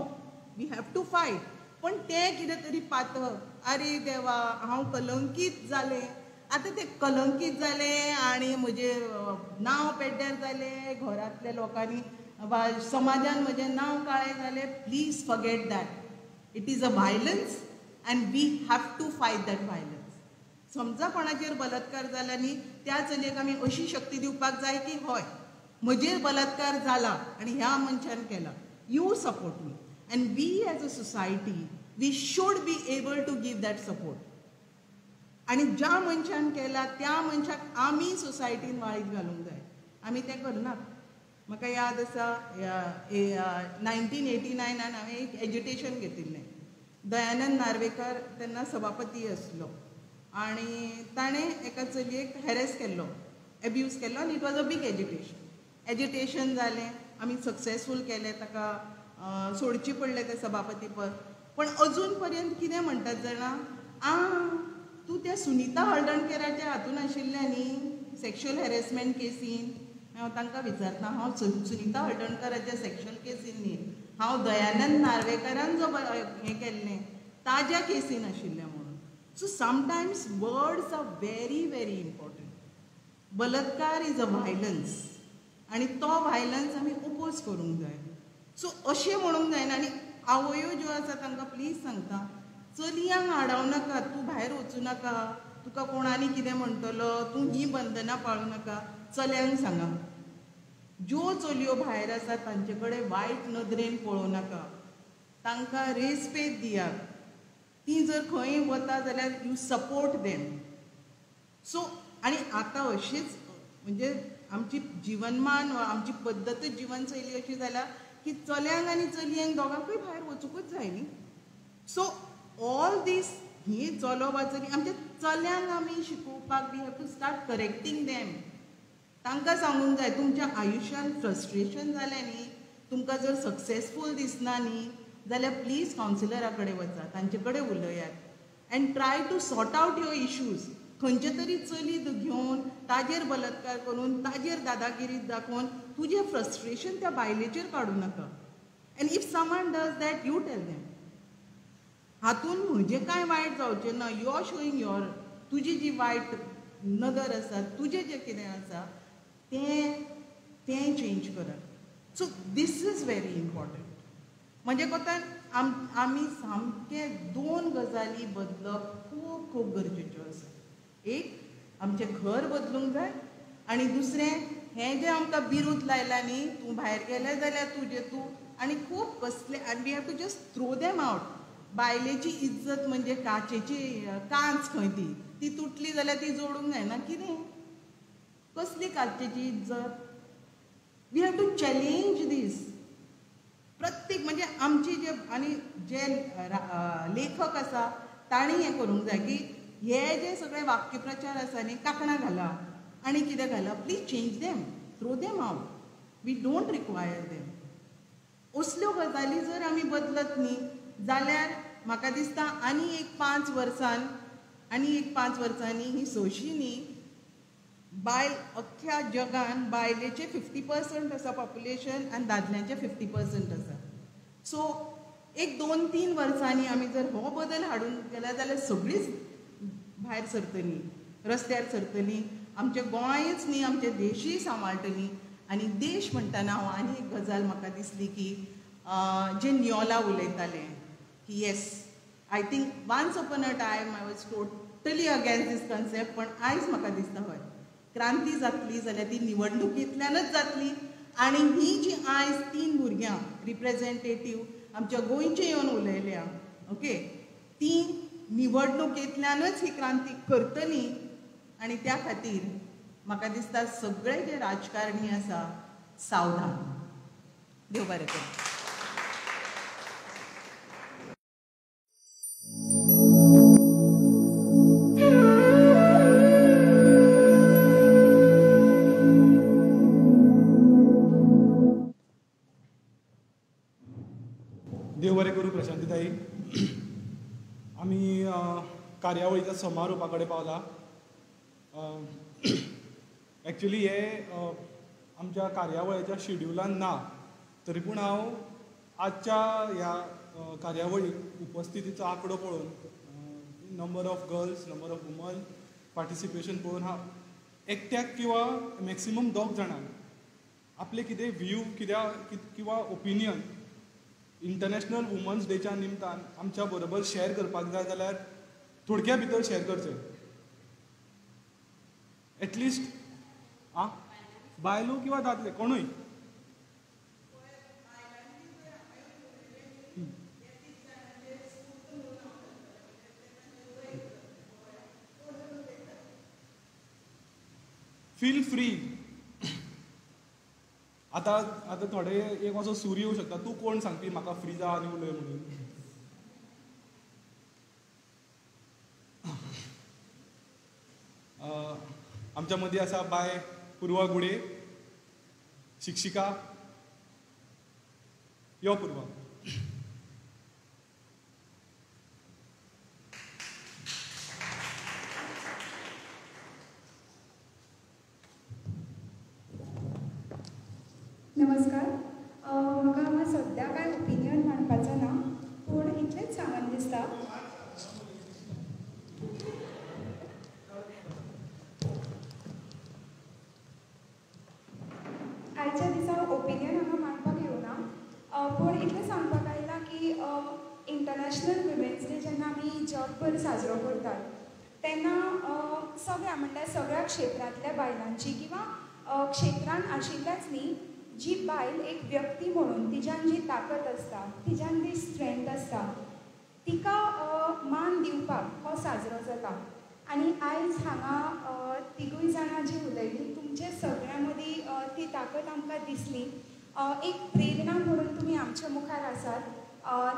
we have to fight. पण तें कितें तरी पातक, आरे देवा हांव कलंकीत जालें, आतां तें कलंकीत जालें आनी म्हजें नांव पेड्ड्यार जालें, घरांतल्या लोकांनी वा समाजान म्हजें नांव काळें जालें. Please forget that, it is a violence and we have to fight that violence. समजा कोणाचेर बलात्कार जाला न्ही, त्या चलयेक आमी अशी शक्ती दिवपाक जाय की हय म्हजेर बलात्कार जाला आनी ह्या मनशान केला, you support me. And we as a society we should be able to give that support. आनी ज्या मनशान केला त्या मनशाक आमी सोसायटीन वाळीत घालूंक जाय, आमी तें करनात. म्हाका याद आसा 1989 हांवें एक एज्युटेशन घेतिल्लें. दयानंद नार्वेकर तेन्ना सभापती आसलो आनी ताणें एका चलयेक हॅरेस केल्लो, एब्यूज केल्लो आनी it was a big agitation. Agitation जालें, आमी सक्सेसफूल केलें, ताका सोडची पडलें तें सभापती पद. पण अजून पर्यंत कितें म्हणटात जाणा, आ तूं त्या सुनीता हळदणकराच्या हातून आशिल्लें न्ही सेक्शुअल हॅरेसमेंट केसीन. हांव तांकां विचारता, हांव सुनीता हळदणकराच्या सेक्शुअल केसीन न्ही, हांव दयानंद नार्वेकरान जो हें केल्लें ताज्या केसीन आशिल्लें म्हणून. So sometimes words are very very important. बलात्कार is a violence आनी तो व्हायलन्स आमी ओपोज करूंक जाय. सो अशें म्हणूंक जायना. आनी आवयो ज्यो आसा तांकां प्लीज सांगता, चलयांक आडावं नाका, तूं भायर वचूं नाका, तुका कोण आनी कितें म्हणटलो, तूं हीं बंधनां पाळूं नाका. चल्यांक सांगा, ज्यो चलयो भायर आसा तांचे कडेन वायट नदरेन पळोवं नाका, तांकां रेस्पेद दियात. ती जर खंय वता जाल्यार you support them. सो आनी आतां अशीच म्हणजे आमची जिवनमान वा आमची पद्दतच जिवनशैली अशी जाल्या की चल्यांक आनी चलयांक दोगांकूय भायर वचूंकच जाय न्ही. सो ऑल these ही चलो वा चली आमच्या चल्यांक आमी शिकोवपाक we have to start correcting them. तांकां सांगूंक जाय तुमच्या आयुश्यान फ्रस्ट्रेशन जालें न्ही, तुमकां जर सक्सेसफूल दिसना न्ही जाल्यार प्लीज कावन्सिलरा कडेन वचा, तांचे कडेन उलयात and try to sort out your issues. खंयचे तरी चली घेवन ताजेर बलात्कार करून ताजेर दादागिरी दाखोवन तुजें फ्रस्ट्रेशन त्या बायलेचेर काडूं नाका. And if someone does that you tell them, हातून म्हजें कांय वायट जावचें ना, you are showing your, तुजी जी वायट नदर आसा, तुजें जें कितें आसा तें तें चेंज करात. So this is very important. म्हणजे कोतान आमी सामकें दोन गजाली बदलप खूब खूब गरजेच्यो आसा. एक आमचें घर बदलूंक जाय आनी दुसरें हें जें आमकां बिरूद लायलां न्ही, तूं भायर गेलें जाल्यार तुजें तूं आनी खूब कसलें, आनी we have to just throw them out. बायलेची इज्जत म्हणजे काचेची कांच खंय, ती ती तुटली जाल्यार ती जोडूंक जायना कितें, कसली काचेची इज्जत. We have to challenge this. प्रत्येक म्हणजे आमची जे आनी जे लेखक आसा तांणी हें करूंक जाय की हे जे सगळे वाक्यप्रचार आसा न्ही, कांकणां घाला आनी कितें घाला, please change them, throw them out, we don't require them. असल्यो गजाली जर आमी बदलत न्ही जाल्यार म्हाका दिसता आनी एक 5 वर्सान आनी एक 5 वर्सांनी ही सोशी न्ही बायल अख्ख्या जगान बायलेचे 50% आसा पॉप्युलेशन आनी दादल्यांचे 50% आसा. सो एक 2-3 वर्सांनी आमी जर हो बदल हाडून गेल्या जाल्यार सगळींच भायर सरतलीं, रस्त्यार सरतलीं, आमचें गोंयच न्ही आमचे देशूय सांबाळटलीं. आनी देश म्हणटना हांव आनी एक गजाल म्हाका दिसली की जे नियोला उलयतालें की yes, I think once upon a time I was totally against this concept, पण आयज म्हाका दिसता हय क्रांती जातली जाल्यार ती निवडणुकींतल्यानच जातली. आनी ही जी आयज 3 भुरग्यां रिप्रेझेंटेटीव आमच्या गोंयचे येवन उलयल्या, ओके, ती निवडणुकेंतल्यानच ही क्रांती करतली. आनी त्या खातीर म्हाका दिसता सगळे जे राजकारणी आसा सावधान. देव बरें करूं. देव बरें करूं प्रशांती ताई. आमी कार्यावळीच्या समारोपा कडेन पावला. एक्चुली हे आमच्या कार्यावळीच्या शेड्युलान ना, तरी पूण हांव आजच्या ह्या कार्यावळीक उपस्थितीचो आंकडो पळोवन, number of girls, number of woman participation पळोवन हांव एकट्याक किंवा मॅक्सिमम 2 जाणांक आपले कितें व्यू कित्याक किंवा ओपिनियन इंटरनॅशनल वुमन्स डेच्या निमतान आमच्या बरोबर शेअर करपाक जाय जाल्यार थोडक्या भितर शेअर करचें. एटलिस्ट आं बायलो किंवा दादले कोणूय. Feel free. आतां आतां थोडे एक असो सूर येवं शकता, तूं कोण सांगपी म्हाका फ्री जा आनी उलय म्हणून. आमच्या मदीं आसा बाय पूर्वा गुडे, शिक्षिका. यो पूर्वा. नमस्कार. म्हाका हांगा सद्या कांय ओपिनियन मांडपाचो ना, पूण इतलेंच सांगन दिसता आयच्या दिसा ओपिनियन हांगा मांडपाक येवना, पूण इतलें सांगपाक आयलां की इंटरनॅशनल वुमेन्स डे जेन्ना आमी जगभर साजरो करतात तेन्ना सगळ्या म्हणल्यार सगळ्या क्षेत्रांतल्या बायलांची किंवा क्षेत्रांत आशिल्ल्याच न्ही, जी बायल एक व्यक्ती म्हणून तिज्यान जी ताकद आसता, तिज्यान जी स्ट्रेंथ आसता, तिका मान दिवपाक हो साजरो जाता. आनी आयज हांगा तिगूय जाणां जी उलयलीं तुमचे सगळ्यां मदीं ती ताकद आमकां दिसली. एक प्रेरणा म्हणून तुमी आमच्या मुखार आसात,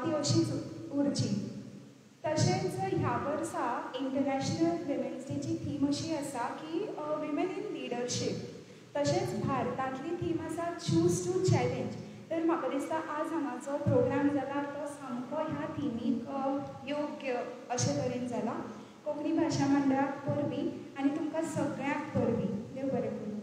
ती अशीच उरची. तशेंच ह्या वर्सा इंटरनॅशनल वुमेन्स डेची थीम अशी आसा की विमेन इन लिडरशीप. तशेंच भारतांतली थीम आसा चूज टू चॅलेंज. तर म्हाका दिसता आज हांगा जो प्रोग्राम जाला तो सामको ह्या थिमीक योग्य अशे तरेन जाला. कोंकणी भाशा मंडळाक परबीं आनी तुमकां सगळ्यांक परबीं. देव बरें करूं.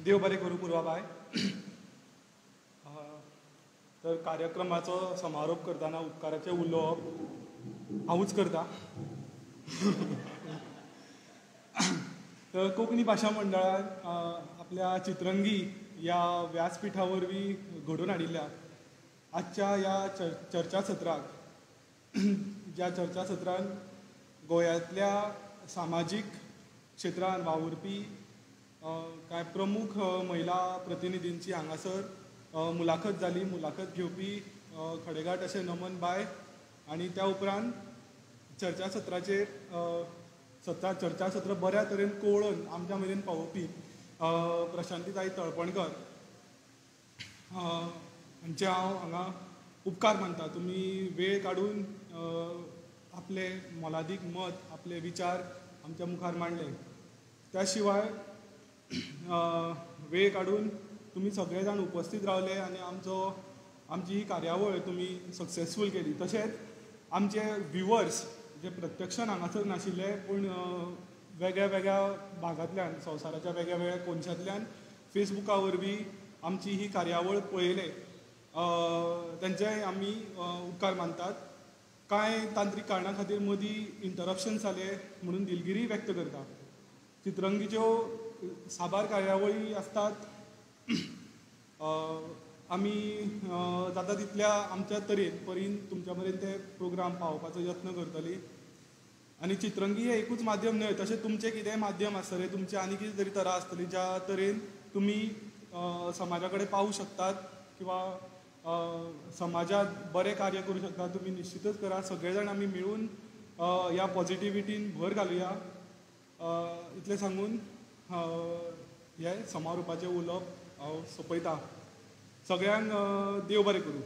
देव बरें करूं पूर्वा बाय. तर कार्यक्रमाचो समारोप करतना उपकाराचें उलोवप हांवूच करता. तर कोंकणी भाशा मंडळान आपल्या चित्रंगी ह्या व्यासपिठा वरवीं घडोवन हाडिल्ल्या आजच्या ह्या चर्चासत्राक, ज्या चर्चासत्रान गोंयांतल्या सामाजीक क्षेत्रान वावुरपी कांय प्रमुख महिला प्रतिनिधींची हांगासर मुलाखत जाली. मुलाखत घेवपी खडेगांठ अशें नमन बाय आनी त्या उपरांत चर्चासत्राचेर चर्चासत्र बऱ्या तरेन कोवळून आमच्या मेरेन पावोवपी प्रशांतीताई तळपणकर हांचे हांव हांगा उपकार मानता. तुमी वेळ काडून आपले मोलादीक मत, आपले विचार आमच्या मुखार मांडले. त्या शिवाय वेळ काडून तुमी सगळे जाण उपस्थित रावले आनी आमची ही कार्यावळ तुमी सक्सेसफूल केली. तशेंच आमचे व्युवर्स जे प्रत्यक्षान हांगासर नाशिल्ले पूण वेगळ्या वेगळ्या भागांतल्यान, संवसाराच्या वेगळ्या वेगळ्या कोनशांतल्यान फेसबुका वरवीं आमची ही कार्यावळ पळयले तेंचेय आमी उपकार मानतात. कांय तांत्रीक कारणां खातीर मदीं इंटरप्शन जाले म्हणून दिलगिरी व्यक्त करता. चित्रंगीच्यो साबार कार्यावळी आसतात. आमी जाता तितल्या आमच्या तरेन परीन तुमच्या मेरेन ते प्रोग्राम पावोवपाचो यत्न करतली. आनी चित्रंगी हें एकूच माध्यम न्हय, तशें तुमचें कितेंय माध्यम आसतलें, तुमची आनी कितें तरी तरा आसतली ज्या तरेन तुमी समाजा कडेन पावूं शकतात किंवा समाजांत बरें कार्य करूं शकतात. तुमी निश्चितच करा. सगळे जाण आमी मेळून ह्या पॉजिटिविटीन भर घालुया. इतलें सांगून हें समारोपाचें उलोवप हांव सोंपयता. सगळ्यांक देव बरें करूं.